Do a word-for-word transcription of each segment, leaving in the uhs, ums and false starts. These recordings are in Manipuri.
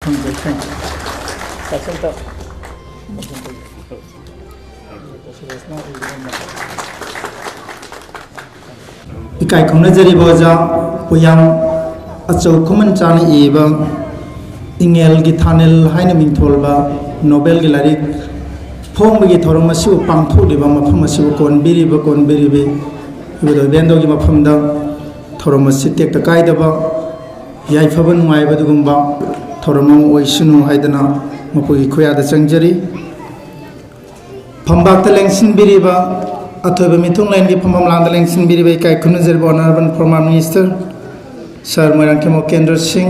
Thank you. Sir, ꯁꯣꯝꯗ꯫ ꯏꯀꯥꯏ ꯈꯨꯝꯅꯖꯔꯤꯕ ꯑꯣꯖꯥ ꯄꯨꯌꯥꯝ ꯑꯆꯧ ꯈꯨꯃꯟ ꯆꯥꯅ ꯏꯕ ꯏꯉꯦꯜꯒꯤ ꯊꯥꯅꯤꯜ ꯍꯥꯏꯅ ꯃꯤꯡꯊꯣꯜꯕ ꯅꯣꯕꯦꯜꯒꯤ ꯂꯥꯏꯔꯤꯛ ꯐꯣꯡꯕꯒꯤ ꯊꯧꯔꯝ ꯑꯁꯤꯕꯨ ꯄꯥꯡꯊꯣꯛꯂꯤꯕ ꯃꯐꯝ ꯑꯁꯤꯕꯨ ꯀꯣꯟꯕꯤꯔꯤꯕ, ꯀꯣꯟꯕꯤꯔꯤꯕꯤ ꯏꯕꯨꯙꯧ ꯏꯕꯦꯟꯗꯧꯒꯤ ꯃꯐꯝꯗ ꯊꯧꯔꯝ ꯑꯁꯤ ꯇꯦꯛꯇ ꯀꯥꯏꯗꯕ, ꯌꯥꯏꯐꯕ ꯅꯨꯡꯉꯥꯏꯕ ꯑꯗꯨꯒꯨꯝꯕ ꯊꯧꯔꯝ ꯑꯃ ꯑꯣꯏꯁꯅꯨ ꯍꯥꯏꯗꯅ ꯃꯈꯣꯏꯒꯤ ꯈꯨꯌꯥꯗ ꯆꯪꯖꯔꯤ꯫ ꯐꯝꯕꯥꯛꯇ ꯂꯦꯡꯁꯤꯟꯕꯤꯔꯤꯕ, ꯑꯊꯣꯏꯕ ꯃꯤꯊꯨꯡꯂꯦꯟꯒꯤ ꯐꯝꯐꯝ ꯂꯥꯡꯗ ꯂꯦꯡꯁꯤꯟꯕꯤꯔꯤꯕ ꯏꯀꯥꯏ ꯈꯨꯝꯅꯖꯔꯤꯕ Honourable former Minister Sir Moirangthem Upendra ꯁꯤꯡ,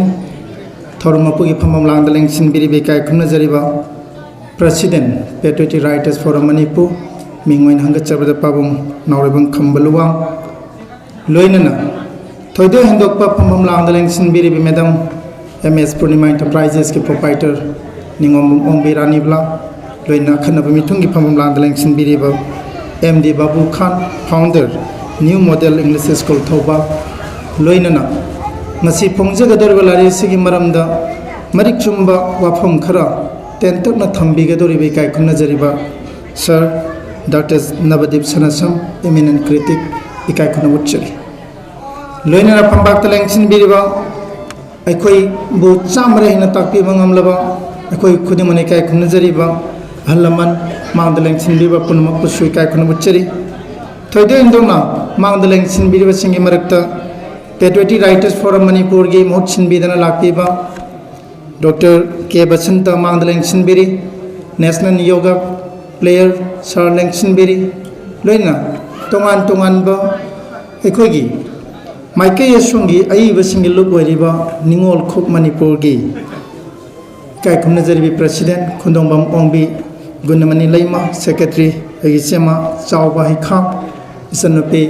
ꯊꯧꯔꯝ ꯃꯄꯨꯒꯤ ꯐꯝꯐꯝ ꯂꯥꯡꯗ ꯂꯦꯡꯁꯤꯟꯕꯤꯔꯤꯕ ꯏꯀꯥꯏ ꯈꯨꯝꯅꯖꯔꯤꯕ President Patriotic Writers Forum Manipur, ꯃꯤꯡ ꯑꯣꯏꯅ ꯍꯪꯒꯠꯆꯕꯗ ꯄꯥꯕꯨꯡ ꯅꯥꯎꯔꯦꯝꯕꯝ ꯈꯝꯕ ꯂꯨꯋꯥꯡ, ꯂꯣꯏꯅꯅ ꯊꯣꯏꯗꯣꯛ ꯍꯦꯟꯗꯣꯛꯄ ꯐꯝꯐꯝ ꯂꯥꯡꯗ ꯂꯦꯡꯁꯤꯟꯕꯤꯔꯤꯕ Madam M S Purnima Enterprises ꯀꯤ proprietor ꯅꯤꯉꯣꯝꯕꯝ ꯑꯣꯡꯕꯤ ꯔꯥꯅꯤꯕꯂꯥ, ꯂꯣꯏꯅꯅ ꯑꯈꯟꯅꯕ ꯃꯤꯊꯨꯡꯒꯤ ꯐꯝꯐꯝ ꯂꯥꯡꯗ ꯂꯦꯡꯁꯤꯟꯕꯤꯔꯤꯕ M D ꯕꯥꯕꯨ ꯈꯥꯟ, founder New Model English School Thoubal, ꯂꯣꯏꯅꯅ ꯉꯁꯤ ꯐꯣꯡꯖꯒꯗꯧꯔꯤꯕ ꯂꯥꯏꯔꯤꯛ ꯑꯁꯤꯒꯤ ꯃꯔꯝꯗ ꯃꯔꯤꯛ ꯆꯨꯝꯕ ꯋꯥꯐꯝ ꯈꯔ ꯇꯦꯟꯇꯛꯅ ꯊꯝꯕꯤꯒꯗꯧꯔꯤꯕ ꯏꯀꯥꯏ ꯈꯨꯝꯅꯖꯔꯤꯕ Sir Doctor ꯅꯕꯗꯤꯞ ꯁꯅꯥꯁꯝ, eminent critic, ꯏꯀꯥꯏ ꯈꯨꯝꯅꯕ ꯎꯠꯆꯔꯤ꯫ ꯂꯣꯏꯅꯅ ꯐꯝꯕꯥꯛꯇ ꯂꯦꯡꯁꯤꯟꯕꯤꯔꯤꯕ ꯑꯩꯈꯣꯏꯕꯨ ꯆꯥꯝꯃꯔ ꯍꯦꯟꯅ ꯇꯥꯛꯄꯤꯕ ꯉꯝꯂꯕ ꯑꯩꯈꯣꯏ ꯈꯨꯗꯤꯡꯃꯛꯅ ꯏꯀꯥꯏ ꯈꯨꯝꯅꯖꯔꯤꯕ ꯑꯍꯜ ꯂꯃꯟ, ꯃꯥꯡꯗ ꯂꯦꯡꯁꯤꯟꯕꯤꯔꯤꯕ ꯄꯨꯝꯅꯃꯛꯄꯨꯁꯨ ꯏꯀꯥꯏ ꯈꯨꯝꯅꯕ ꯎꯠꯆꯔꯤ꯫ ꯊꯣꯏꯗꯣꯛ ꯍꯦꯟꯗꯣꯛꯅ ꯃꯥꯡꯗ ꯂꯦꯡꯁꯤꯟꯕꯤꯔꯤꯕꯁꯤꯡꯒꯤ ꯃꯔꯛꯇ Patriotic Writers Forum ꯃꯅꯤꯄꯨꯔꯒꯤ ꯃꯍꯨꯠ ꯁꯤꯟꯕꯤꯗꯅ ꯂꯥꯛꯄꯤꯕ Doctor ꯀꯦ ꯕꯁꯟꯇ ꯃꯥꯡꯗ ꯂꯦꯡꯁꯤꯟꯕꯤꯔꯤ, National Yoga Player Sir ꯂꯦꯡꯁꯤꯟꯕꯤꯔꯤ, ꯂꯣꯏꯅꯅ ꯇꯣꯉꯥꯟ ꯇꯣꯉꯥꯟꯕ ꯑꯩꯈꯣꯏꯒꯤ ꯃꯥꯏꯀꯩ ꯑꯁꯣꯝꯒꯤ ꯑꯏꯕꯁꯤꯡꯒꯤ ꯂꯨꯞ ꯑꯣꯏꯔꯤꯕ ꯅꯤꯉꯣꯜ ꯈꯨꯛ ꯃꯅꯤꯄꯨꯔꯒꯤ ꯏꯀꯥꯏ ꯈꯨꯝꯅꯖꯔꯤꯕꯤ President ꯈꯨꯟꯗꯣꯡꯕꯝ ꯑꯣꯡꯕꯤ, ꯒꯨꯟꯗꯃꯅꯤ ꯂꯩꯃ, Secretary ꯑꯩꯒꯤ ꯏꯆꯦꯃ ꯆꯥꯎꯕ ꯍꯩꯈꯥ, ꯏꯆꯟꯅꯨꯄꯤ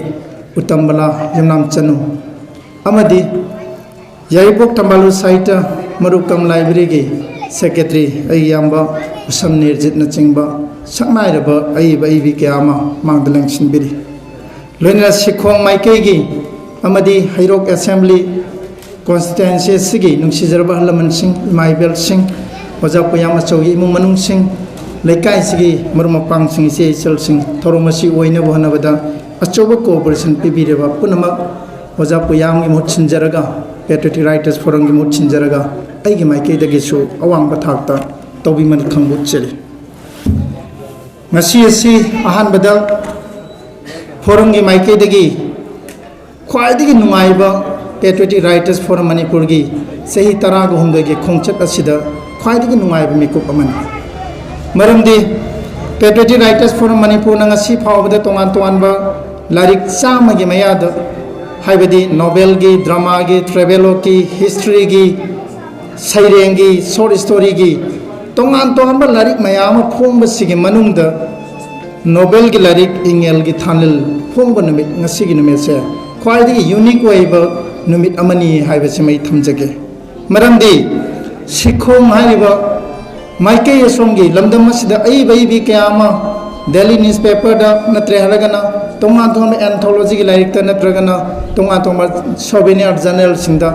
ꯎꯇꯝꯕꯂꯥ ꯌꯨꯝꯅꯥꯝ ꯆꯅꯨ, ꯑꯃꯗꯤ ꯌꯥꯏꯔꯤꯄꯣꯛ ꯊꯝꯕꯥꯜꯂꯨ ꯁꯥꯍꯤꯇ꯭ꯌ ꯃꯔꯨꯞ ꯀꯝ ꯂꯥꯏꯕ꯭ꯔꯦꯔꯤꯒꯤ Secretary ꯑꯩꯒꯤ ꯏꯌꯥꯝꯕ ꯎꯁꯝ ꯅꯤꯔꯖꯤꯠꯅꯆꯤꯡꯕ ꯁꯛꯅꯥꯏꯔꯕ ꯑꯏꯕ ꯑꯏꯕꯤ ꯀꯌꯥ ꯑꯃ ꯃꯥꯡꯗ ꯂꯦꯡꯁꯤꯟꯕꯤꯔꯤ꯫ ꯂꯣꯏꯅꯅ ꯁꯤꯈꯣꯡ ꯃꯥꯏꯀꯩꯒꯤ ꯑꯃꯗꯤ ꯍꯩꯔꯣꯛ Assembly ꯀꯣꯟꯁꯇꯤꯇ꯭ꯋꯦꯟꯁꯤ ꯑꯁꯤꯒꯤ ꯅꯨꯡꯁꯤꯖꯔꯕ ꯑꯍꯜ ꯂꯃꯟꯁꯤꯡ, ꯏꯃꯥ ꯏꯕꯦꯜꯁꯤꯡ, ꯑꯣꯖꯥ ꯄꯨꯌꯥꯝ ꯑꯆꯧꯒꯤ ꯏꯃꯨꯡ ꯃꯅꯨꯡꯁꯤꯡ, ꯂꯩꯀꯥꯏꯁꯤꯒꯤ ꯃꯔꯨꯞ ꯃꯄꯥꯡꯁꯤꯡ, ꯏꯆꯦ ꯏꯆꯜꯁꯤꯡ, ꯊꯧꯔꯝ ꯑꯁꯤ ꯑꯣꯏꯅꯕ ꯍꯣꯠꯅꯕꯗ ꯑꯆꯧꯕ cooperation ꯄꯤꯕꯤꯔꯕ ꯄꯨꯝꯅꯃꯛ ꯑꯣꯖꯥ ꯄꯨꯌꯥꯝꯒꯤ ꯃꯍꯨꯠ ꯁꯤꯟꯖꯔꯒ, Patriotic Writers Forumꯒꯤ ꯃꯍꯨꯠ ꯁꯤꯟꯖꯔꯒ ꯑꯩꯒꯤ ꯃꯥꯏꯀꯩꯗꯒꯤꯁꯨ ꯑꯋꯥꯡꯕ ꯊꯥꯛꯇ ꯇꯧꯕꯤꯃꯜ ꯈꯪꯕ ꯎꯠꯆꯔꯤ꯫ ꯉꯁꯤ ꯑꯁꯤ ꯑꯍꯥꯟꯕꯗ forumꯒꯤ ꯃꯥꯏꯀꯩꯗꯒꯤ ꯈ꯭ꯋꯥꯏꯗꯒꯤ ꯅꯨꯡꯉꯥꯏꯕ Patriotic Writers Forum ꯃꯅꯤꯄꯨꯔꯒꯤ ꯆꯍꯤ ꯇꯔꯥꯒ ꯍꯨꯝꯗꯣꯏꯒꯤ ꯈꯣꯡꯆꯠ ꯑꯁꯤꯗ ꯈ꯭ꯋꯥꯏꯗꯒꯤ ꯅꯨꯡꯉꯥꯏꯕ ꯃꯤꯀꯨꯞ ꯑꯃꯅꯤ꯫ ꯃꯔꯝꯗꯤ Patriotic Writers Forum ꯃꯅꯤꯄꯨꯔꯅ ꯉꯁꯤ ꯐꯥꯎꯕꯗ ꯇꯣꯉꯥꯟ ꯇꯣꯉꯥꯟꯕ ꯂꯥꯏꯔꯤꯛ ꯆꯥꯝꯃꯒꯤ ꯃꯌꯥꯗ, ꯍꯥꯏꯕꯗꯤ novelꯒꯤ, dramaꯒꯤ, travelogueꯀꯤ, historyꯒꯤ, ꯁꯩꯔꯦꯡꯒꯤ, short storyꯒꯤ, ꯇꯣꯉꯥꯟ ꯇꯣꯉꯥꯟꯕ ꯂꯥꯏꯔꯤꯛ ꯃꯌꯥꯝ ꯑꯃ ꯐꯣꯡꯕꯁꯤꯒꯤ ꯃꯅꯨꯡꯗ novelꯒꯤ ꯂꯥꯏꯔꯤꯛ ꯏꯪꯉꯦꯜꯒꯤ ꯊꯥꯅꯤꯜ ꯐꯣꯡꯕ ꯅꯨꯃꯤꯠ, ꯉꯁꯤꯒꯤ ꯅꯨꯃꯤꯠꯁꯦ ꯈ꯭ꯋꯥꯏꯗꯒꯤ unique ꯑꯣꯏꯕ ꯅꯨꯃꯤꯠ ꯑꯃꯅꯤ ꯍꯥꯏꯕꯁꯤꯃ ꯑꯩ ꯊꯝꯖꯒꯦ꯫ ꯃꯔꯝꯗꯤ ꯁꯤꯈꯣꯡ ꯍꯥꯏꯔꯤꯕ ꯃꯥꯏꯀꯩ ꯑꯁꯣꯝꯒꯤ ꯂꯝꯗꯝ ꯑꯁꯤꯗ ꯑꯏꯕ ꯑꯏꯕꯤ ꯀꯌꯥ ꯑꯃ daily newspaperꯗ ꯅꯠꯇ꯭ꯔꯦ ꯍꯥꯏꯔꯒꯅ ꯇꯣꯉꯥꯟ ꯇꯣꯉꯥꯟꯕ anthologyꯒꯤ ꯂꯥꯏꯔꯤꯛꯇ ꯅꯠꯇ꯭ꯔꯒꯅ ꯇꯣꯉꯥꯟ ꯇꯣꯉꯥꯟꯕ souvenir journalꯁꯤꯡꯗ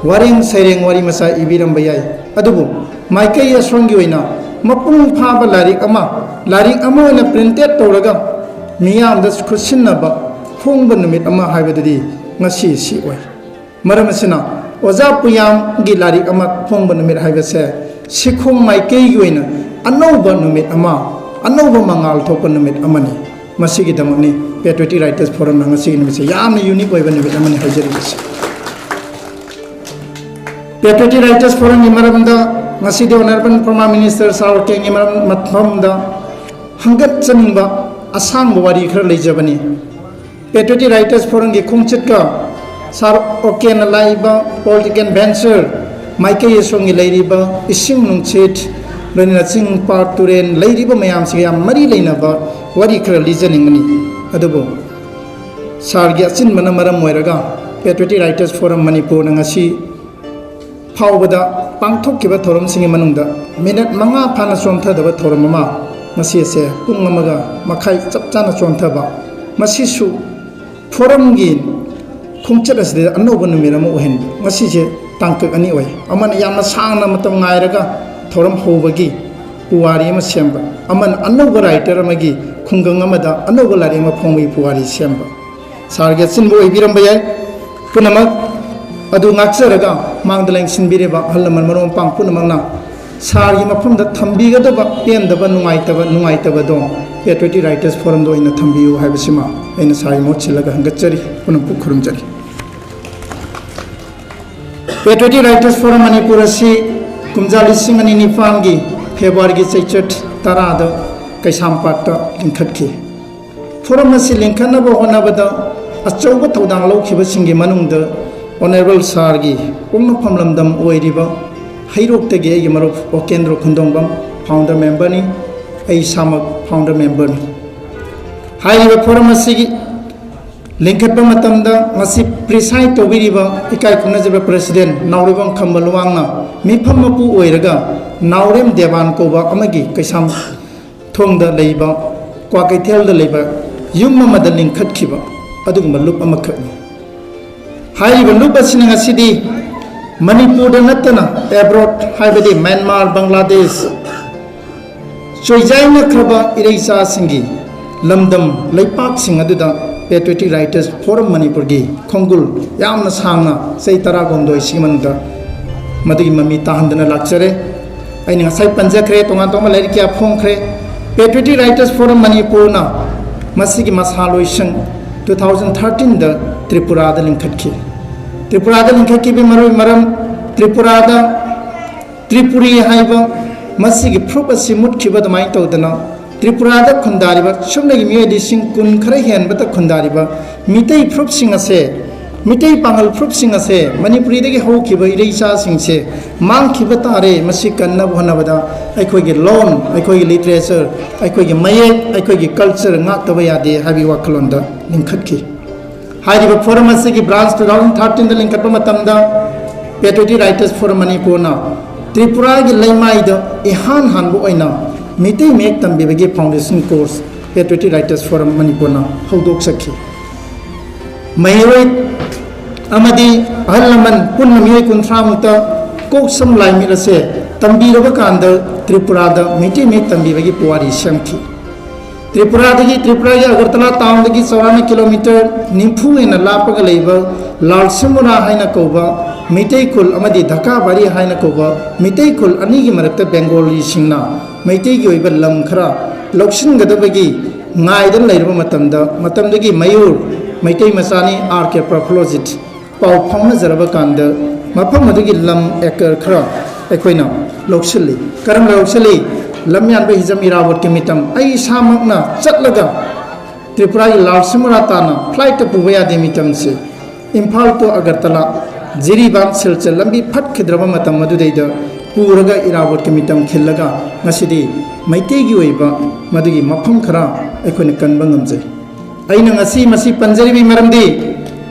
ꯋꯥꯔꯦꯡ ꯁꯩꯔꯦꯡ ꯋꯥꯔꯤ ꯃꯆꯥ ꯏꯕꯤꯔꯝꯕ ꯌꯥꯏ꯫ ꯑꯗꯨꯕꯨ ꯃꯥꯏꯀꯩ ꯑꯁꯣꯝꯒꯤ ꯑꯣꯏꯅ ꯃꯄꯨꯡ ꯐꯥꯕ ꯂꯥꯏꯔꯤꯛ ꯑꯃ, ꯂꯥꯏꯔꯤꯛ ꯑꯃ ꯑꯣꯏꯅ printed ꯇꯧꯔꯒ ꯃꯤꯌꯥꯝꯗ ꯈꯨꯠꯁꯤꯟꯅꯕ ꯐꯣꯡꯕ ꯅꯨꯃꯤꯠ ꯑꯃ ꯍꯥꯏꯕꯗꯨꯗꯤ ꯉꯁꯤ ꯁꯤ ꯑꯣꯏ꯫ ꯃꯔꯝ ꯑꯁꯤꯅ ꯑꯣꯖꯥ ꯄꯨꯌꯥꯝꯒꯤ ꯂꯥꯏꯔꯤꯛ ꯑꯃ ꯐꯣꯡꯕ ꯅꯨꯃꯤꯠ ꯍꯥꯏꯕꯁꯦ ꯁꯤꯈꯣꯡ ꯃꯥꯏꯀꯩꯒꯤ ꯑꯣꯏꯅ ꯑꯅꯧꯕ ꯅꯨꯃꯤꯠ ꯑꯃ, ꯑꯅꯧꯕ ꯃꯉꯥꯜ ꯊꯣꯛꯄ ꯅꯨꯃꯤꯠ ꯑꯃꯅꯤ꯫ ꯃꯁꯤꯒꯤꯗꯃꯛꯅꯤ Patriotic Writers Forumꯅ ꯉꯁꯤꯒꯤ ꯅꯨꯃꯤꯠꯁꯦ ꯌꯥꯝꯅ unique ꯑꯣꯏꯕ ꯅꯨꯃꯤꯠ ꯑꯃꯅꯤ ꯍꯥꯏꯖꯔꯤꯕꯁꯦ꯫ Patriotic Writers Forumꯒꯤ ꯃꯔꯝꯗ ꯉꯁꯤꯗꯤ Honourable Prime Minister Sir ꯑꯣ ꯀꯦꯒꯤ ꯃꯔꯝ, ꯃꯐꯝꯗ ꯍꯪꯒꯠꯆꯅꯤꯡꯕ ꯑꯁꯥꯡꯕ ꯋꯥꯔꯤ ꯈꯔ ꯂꯩꯖꯕꯅꯤ꯫ Patriotic Writers Forumꯒꯤ ꯈꯣꯡꯆꯠꯀ Sir ꯑꯣ ꯀꯦꯅ ꯂꯥꯛꯏꯕ political venture ꯃꯥꯏꯀꯩ ꯑꯁꯣꯝꯒꯤ ꯂꯩꯔꯤꯕ ꯏꯁꯤꯡ ꯅꯨꯡꯁꯤꯠ, ꯂꯣꯏꯅꯅ ꯆꯤꯡ, ꯄꯥꯠ, ꯇꯨꯔꯦꯟ ꯂꯩꯔꯤꯕ ꯃꯌꯥꯝꯁꯤꯒ ꯌꯥꯝ ꯃꯔꯤ ꯂꯩꯅꯕ ꯋꯥꯔꯤ ꯈꯔ ꯂꯤꯖꯅꯤꯡꯕꯅꯤ꯫ ꯑꯗꯨꯕꯨ Sirꯒꯤ ꯑꯆꯤꯟꯕꯅ ꯃꯔꯝ ꯑꯣꯏꯔꯒ Patriotic Writers Forum ꯃꯅꯤꯄꯨꯔꯅ ꯉꯁꯤ ꯐꯥꯎꯕꯗ ꯄꯥꯡꯊꯣꯛꯈꯤꯕ ꯊꯧꯔꯝꯁꯤꯡꯒꯤ ꯃꯅꯨꯡꯗ minute ꯃꯉꯥ ꯐꯥꯅ ꯆꯣꯟꯊꯗꯕ ꯊꯧꯔꯝ ꯑꯃ, ꯉꯁꯤ ꯑꯁꯦ ꯄꯨꯡ ꯑꯃꯒ ꯃꯈꯥꯏ ꯆꯞ ꯆꯥꯅ ꯆꯣꯟꯊꯕ, ꯃꯁꯤꯁꯨ forumꯒꯤ ꯈꯣꯡꯆꯠ ꯑꯁꯤꯗ ꯑꯅꯧꯕ ꯅꯨꯃꯤꯠ ꯑꯃ ꯑꯣꯏꯍꯟꯕ꯫ ꯉꯁꯤꯁꯦ ꯇꯥꯡꯀꯛ ꯑꯅꯤ ꯑꯣꯏ꯫ ꯑꯃꯅ ꯌꯥꯝꯅ ꯁꯥꯡꯅ ꯃꯇꯝ ꯉꯥꯏꯔꯒ ꯊꯧꯔꯝ ꯍꯧꯕꯒꯤ ꯄꯨꯋꯥꯔꯤ ꯑꯃ ꯁꯦꯝꯕ, ꯑꯃꯅ ꯑꯅꯧꯕ writer ꯑꯃꯒꯤ ꯈꯨꯡꯒꯪ ꯑꯃꯗ ꯑꯅꯧꯕ ꯂꯥꯏꯔꯤꯛ ꯑꯃ ꯐꯣꯡꯕꯒꯤ ꯄꯨꯋꯥꯔꯤ ꯁꯦꯝꯕ꯫ ꯁꯥꯔꯒꯤ ꯑꯆꯤꯟꯕ ꯑꯣꯏꯕꯤꯔꯝꯕ ꯌꯥꯏ꯫ ꯄꯨꯝꯅꯃꯛ ꯑꯗꯨ ꯉꯥꯛꯆꯔꯒ ꯃꯥꯡꯗ ꯂꯦꯡꯁꯤꯟꯕꯤꯔꯤꯕ ꯑꯍꯜ ꯂꯃꯟ ꯃꯔꯨꯞ ꯃꯄꯥꯡ ꯄꯨꯝꯅꯃꯛꯅ ꯁꯥꯔꯒꯤ ꯃꯐꯝꯗ ꯊꯝꯕꯤꯒꯗꯕ ꯄꯦꯟꯗꯕ, ꯅꯨꯡꯉꯥꯏꯇꯕ, ꯅꯨꯡꯉꯥꯏꯇꯕꯗꯣ Patriotic Writers Forumꯗ ꯑꯣꯏꯅ ꯊꯝꯕꯤꯌꯨ ꯍꯥꯏꯕꯁꯤꯃ ꯑꯩꯅ ꯁꯥꯔꯒꯤ ꯃꯍꯨꯠ ꯁꯤꯜꯂꯒ ꯍꯪꯒꯠꯆꯔꯤ, ꯄꯨꯝꯅꯃꯛꯄꯨ ꯈꯨꯔꯨꯝꯖꯔꯤ꯫ Patriotic Writers Forum ꯃꯅꯤꯄꯨꯔ ꯑꯁꯤ ꯀꯨꯝꯖꯥ ꯂꯤꯁꯤꯡ ꯑꯅꯤ ꯅꯤꯄꯥꯟꯒꯤ ꯐꯦꯕ꯭ꯔꯨꯋꯥꯔꯤꯒꯤ ꯆꯩꯆꯠ ꯇꯔꯥꯗ ꯀꯩꯁꯥꯝꯄꯥꯠꯇ ꯂꯤꯡꯈꯠꯈꯤ꯫ Forum ꯑꯁꯤ ꯂꯤꯡꯈꯠꯅꯕ ꯍꯣꯠꯅꯕꯗ ꯑꯆꯧꯕ ꯊꯧꯗꯥꯡ ꯂꯧꯈꯤꯕꯁꯤꯡꯒꯤ ꯃꯅꯨꯡꯗ Honourable ꯁꯥꯔꯒꯤ ꯄꯣꯛꯅꯐꯝ ꯂꯝꯗꯝ ꯑꯣꯏꯔꯤꯕ ꯍꯩꯔꯣꯛꯇꯒꯤ ꯑꯩꯒꯤ ꯃꯔꯨꯞ ꯑꯣꯀꯦꯟꯗ꯭ꯔꯣ ꯈꯨꯟꯗꯣꯡꯕꯝ founder memberꯅꯤ, ꯑꯩ ꯏꯁꯥꯃꯛ founder memberꯅꯤ꯫ ꯍꯥꯏꯔꯤꯕ Forum ꯑꯁꯤꯒꯤ ꯂꯤꯡꯈꯠꯄ ꯃꯇꯝꯗ ꯃꯁꯤ preside ꯇꯧꯕꯤꯔꯤꯕ ꯏꯀꯥꯏ ꯈꯨꯝꯅꯖꯕ President ꯅꯥꯎꯔꯦꯝꯕꯝ ꯈꯝꯕ ꯂꯨꯋꯥꯡꯅ ꯃꯤꯐꯝ ꯃꯄꯨ ꯑꯣꯏꯔꯒ ꯅꯥꯎꯔꯦꯝ ꯗꯦꯕꯥꯟ ꯀꯧꯕ ꯑꯃꯒꯤ ꯀꯩꯁꯥꯝ ꯊꯣꯡꯗ ꯂꯩꯕ ꯀ꯭ꯋꯥꯀꯩꯊꯦꯜꯗ ꯂꯩꯕ ꯌꯨꯝ ꯑꯃꯗ ꯂꯤꯡꯈꯠꯈꯤꯕ ꯑꯗꯨꯒꯨꯝꯕ ꯂꯨꯞ ꯑꯃꯈꯛꯅꯤ꯫ ꯍꯥꯏꯔꯤꯕ ꯂꯨꯞ ꯑꯁꯤꯅ ꯉꯁꯤꯗꯤ ꯃꯅꯤꯄꯨꯔꯗ ꯅꯠꯇꯅ abroad, ꯍꯥꯏꯕꯗꯤ ꯃ꯭ꯌꯥꯟꯃꯥꯔ, ꯕꯪꯒ꯭ꯂꯥꯗꯦꯁ, ꯆꯣꯏꯖꯥꯏꯅꯈ꯭ꯔꯕ ꯏꯔꯩꯆꯥꯁꯤꯡꯒꯤ ꯂꯝꯗꯝ ꯂꯩꯄꯥꯛꯁꯤꯡ ꯑꯗꯨꯗ Patriotic Writers Forum ꯃꯅꯤꯄꯨꯔꯒꯤ ꯈꯣꯡꯒꯨꯜ ꯌꯥꯝꯅ ꯁꯥꯡꯅ ꯆꯍꯤ ꯇꯔꯥꯍꯨꯝꯗꯣꯏꯁꯤꯒꯤ ꯃꯅꯨꯡꯗ ꯃꯗꯨꯒꯤ ꯃꯃꯤ ꯇꯥꯍꯟꯗꯨꯅ ꯂꯥꯛꯆꯔꯦ꯫ ꯑꯩꯅ ꯉꯁꯥꯏ ꯄꯟꯖꯈ꯭ꯔꯦ, ꯇꯣꯉꯥꯟ ꯇꯣꯉꯥꯟꯕ ꯂꯥꯏꯔꯤꯛ ꯀꯌꯥ ꯐꯣꯡꯈ꯭ꯔꯦ꯫ Patriotic Writers Forum ꯃꯅꯤꯄꯨꯔꯅ ꯃꯁꯤꯒꯤ ꯃꯁꯥꯂꯣꯏꯁꯪ two thousand thirteenꯗ ꯇ꯭ꯔꯤꯄꯨꯔꯥꯗ ꯂꯤꯡꯈꯠꯈꯤ꯫ ꯇ꯭ꯔꯤꯄꯨꯔꯥꯗ ꯂꯤꯡꯈꯠꯈꯤꯕꯒꯤ ꯃꯔꯨꯑꯣꯏ ꯃꯔꯝ, ꯇ꯭ꯔꯤꯄꯨꯔꯥꯗ ꯇ꯭ꯔꯤꯄꯨꯔꯤ ꯍꯥꯏꯕ ꯃꯁꯤꯒꯤ ꯐꯨꯔꯨꯞ ꯑꯁꯤ ꯃꯨꯠꯈꯤꯕ ꯑꯗꯨꯃꯥꯏꯅ ꯇꯧꯗꯅ ꯇ꯭ꯔꯤꯄꯨꯔꯥꯗ ꯈꯨꯟꯗꯥꯔꯤꯕ ꯁꯨꯞꯅꯒꯤ ꯃꯤꯑꯣꯏ ꯂꯤꯁꯤꯡ ꯀꯨꯟ ꯈꯔ ꯍꯦꯟꯕꯇ ꯈꯨꯟꯗꯥꯔꯤꯕ ꯃꯤꯇꯩ ꯐꯨꯔꯨꯞꯁꯤꯡ ꯑꯁꯦ, ꯃꯤꯇꯩ ꯄꯥꯉꯜ ꯐꯨꯔꯨꯞꯁꯤꯡ ꯑꯁꯦ ꯃꯅꯤꯄꯨꯔꯤꯗꯒꯤ ꯍꯧꯈꯤꯕ ꯏꯔꯩꯆꯥꯁꯤꯡꯁꯦ ꯃꯥꯡꯈꯤꯕ ꯇꯥꯔꯦ꯫ ꯃꯁꯤ ꯀꯟꯅꯕ ꯍꯣꯠꯅꯕꯗ ꯑꯩꯈꯣꯏꯒꯤ ꯂꯣꯟ, ꯑꯩꯈꯣꯏꯒꯤ literature, ꯑꯩꯈꯣꯏꯒꯤ ꯃꯌꯦꯛ, ꯑꯩꯈꯣꯏꯒꯤ culture ꯉꯥꯛꯇꯕ ꯌꯥꯗꯦ ꯍꯥꯏꯕꯒꯤ ꯋꯥꯈꯜꯂꯣꯟꯗ ꯂꯤꯡꯈꯠꯈꯤ꯫ ꯍꯥꯏꯔꯤꯕ Forum ꯑꯁꯤꯒꯤ branch two thousand thirteenꯗ ꯂꯤꯡꯈꯠꯄ ꯃꯇꯝꯗ Patriotic Writers Forum ꯃꯅꯤꯄꯨꯔꯅ ꯇ꯭ꯔꯤꯄꯨꯔꯥꯒꯤ ꯂꯩꯃꯥꯏꯗ ꯏꯍꯥꯟ ꯍꯥꯟꯕ ꯑꯣꯏꯅ ꯃꯤꯇꯩ ꯃꯌꯦꯛ ꯇꯝꯕꯤꯕꯒꯤ foundation course Patriotic Writers Forum ꯃꯅꯤꯄꯨꯔꯅ ꯍꯧꯗꯣꯛꯆꯈꯤ꯫ ꯃꯍꯩꯔꯣꯏ ꯑꯃꯗꯤ ꯑꯍꯜ ꯂꯃꯟ ꯄꯨꯟꯅ ꯃꯤꯑꯣꯏ ꯀꯨꯟꯊ꯭ꯔꯥꯃꯨꯛꯇ ꯀꯣꯛ ꯁꯝ ꯂꯥꯏ ꯃꯤꯠ ꯑꯁꯦ ꯇꯝꯕꯤꯔꯕ ꯀꯥꯟꯗ ꯇ꯭ꯔꯤꯄꯨꯔꯥꯗ ꯃꯩꯇꯩ ꯃꯌꯦꯛ ꯇꯝꯕꯤꯕꯒꯤ ꯄꯨꯋꯥꯔꯤ ꯁꯦꯝꯈꯤ꯫ ꯇ꯭ꯔꯤꯄꯨꯔꯥꯗꯒꯤ, ꯇ꯭ꯔꯤꯄꯨꯔꯥꯒꯤ ꯑꯒꯔꯇꯂꯥ ꯇꯥꯎꯟꯗꯒꯤ ꯆꯥꯎꯔꯥꯛꯅ ꯀꯤꯂꯣꯃꯤꯇꯔ ꯅꯤꯐꯨ ꯍꯦꯟꯅ ꯂꯥꯞꯄꯒ ꯂꯩꯕ ꯂꯥꯜꯁꯤꯃꯨꯔꯥ ꯍꯥꯏꯅ ꯀꯧꯕ ꯃꯤꯇꯩ ꯈꯨꯜ ꯑꯃꯗꯤ ꯙꯀꯥꯕꯥꯔꯤ ꯍꯥꯏꯅ ꯀꯧꯕ ꯃꯤꯇꯩ ꯈꯨꯜ ꯑꯅꯤꯒꯤ ꯃꯔꯛꯇ ꯕꯦꯡꯒꯣꯂꯤꯁꯤꯡꯅ ꯃꯩꯇꯩꯒꯤ ꯑꯣꯏꯕ ꯂꯝ ꯈꯔ ꯂꯧꯁꯤꯟꯒꯗꯕꯒꯤ ꯉꯥꯏꯗꯨꯅ ꯂꯩꯔꯕ ꯃꯇꯝꯗ, ꯃꯇꯝꯗꯨꯒꯤ ꯃꯌꯨꯔ ꯃꯩꯇꯩ ꯃꯆꯥꯅꯤ ꯑꯥꯔ ꯀꯦ ꯄ꯭ꯔꯐꯨꯜꯂꯣꯖꯤꯠ ꯄꯥꯎ ꯐꯥꯎꯅꯖꯔꯕ ꯀꯥꯟꯗ ꯃꯐꯝ ꯑꯗꯨꯒꯤ ꯂꯝ ꯑꯦꯀꯔ ꯈꯔ ꯑꯩꯈꯣꯏꯅ ꯂꯧꯁꯤꯜꯂꯤ꯫ ꯀꯔꯝꯅ ꯂꯧꯁꯤꯜꯂꯤ? ꯂꯝꯌꯥꯟꯕ ꯍꯤꯖꯝ ꯏꯔꯥꯕꯣꯠꯀꯤ ꯃꯤꯇꯝ ꯑꯩ ꯏꯁꯥꯃꯛꯅ ꯆꯠꯂꯒ ꯇ꯭ꯔꯤꯄꯨꯔꯥꯒꯤ ꯂꯥꯜꯁꯤꯃꯨꯔꯥ ꯇꯥꯅ ꯐ꯭ꯂꯥꯏꯠꯇ ꯄꯨꯕ ꯌꯥꯗꯦ ꯃꯤꯇꯝꯁꯦ꯫ ꯏꯝꯐꯥꯜ to ꯑꯒꯔꯇꯂꯥ, ꯖꯤꯔꯤꯕꯥꯝ ꯁꯤꯜꯆꯔ ꯂꯝꯕꯤ ꯐꯠꯈꯤꯗ꯭ꯔꯕ ꯃꯇꯝ ꯑꯗꯨꯗꯩꯗ ꯄꯨꯔꯒ ꯏꯔꯥꯕꯣꯠꯀꯤ ꯃꯤꯇꯝ ꯈꯤꯜꯂꯒ ꯉꯁꯤꯗꯤ ꯃꯩꯇꯩꯒꯤ ꯑꯣꯏꯕ ꯃꯗꯨꯒꯤ ꯃꯐꯝ ꯈꯔ ꯑꯩꯈꯣꯏꯅ ꯀꯟꯕ ꯉꯝꯖꯩ꯫ ꯑꯩꯅ ꯉꯁꯤ ꯃꯁꯤ ꯄꯟꯖꯔꯤꯕꯒꯤ ꯃꯔꯝꯗꯤ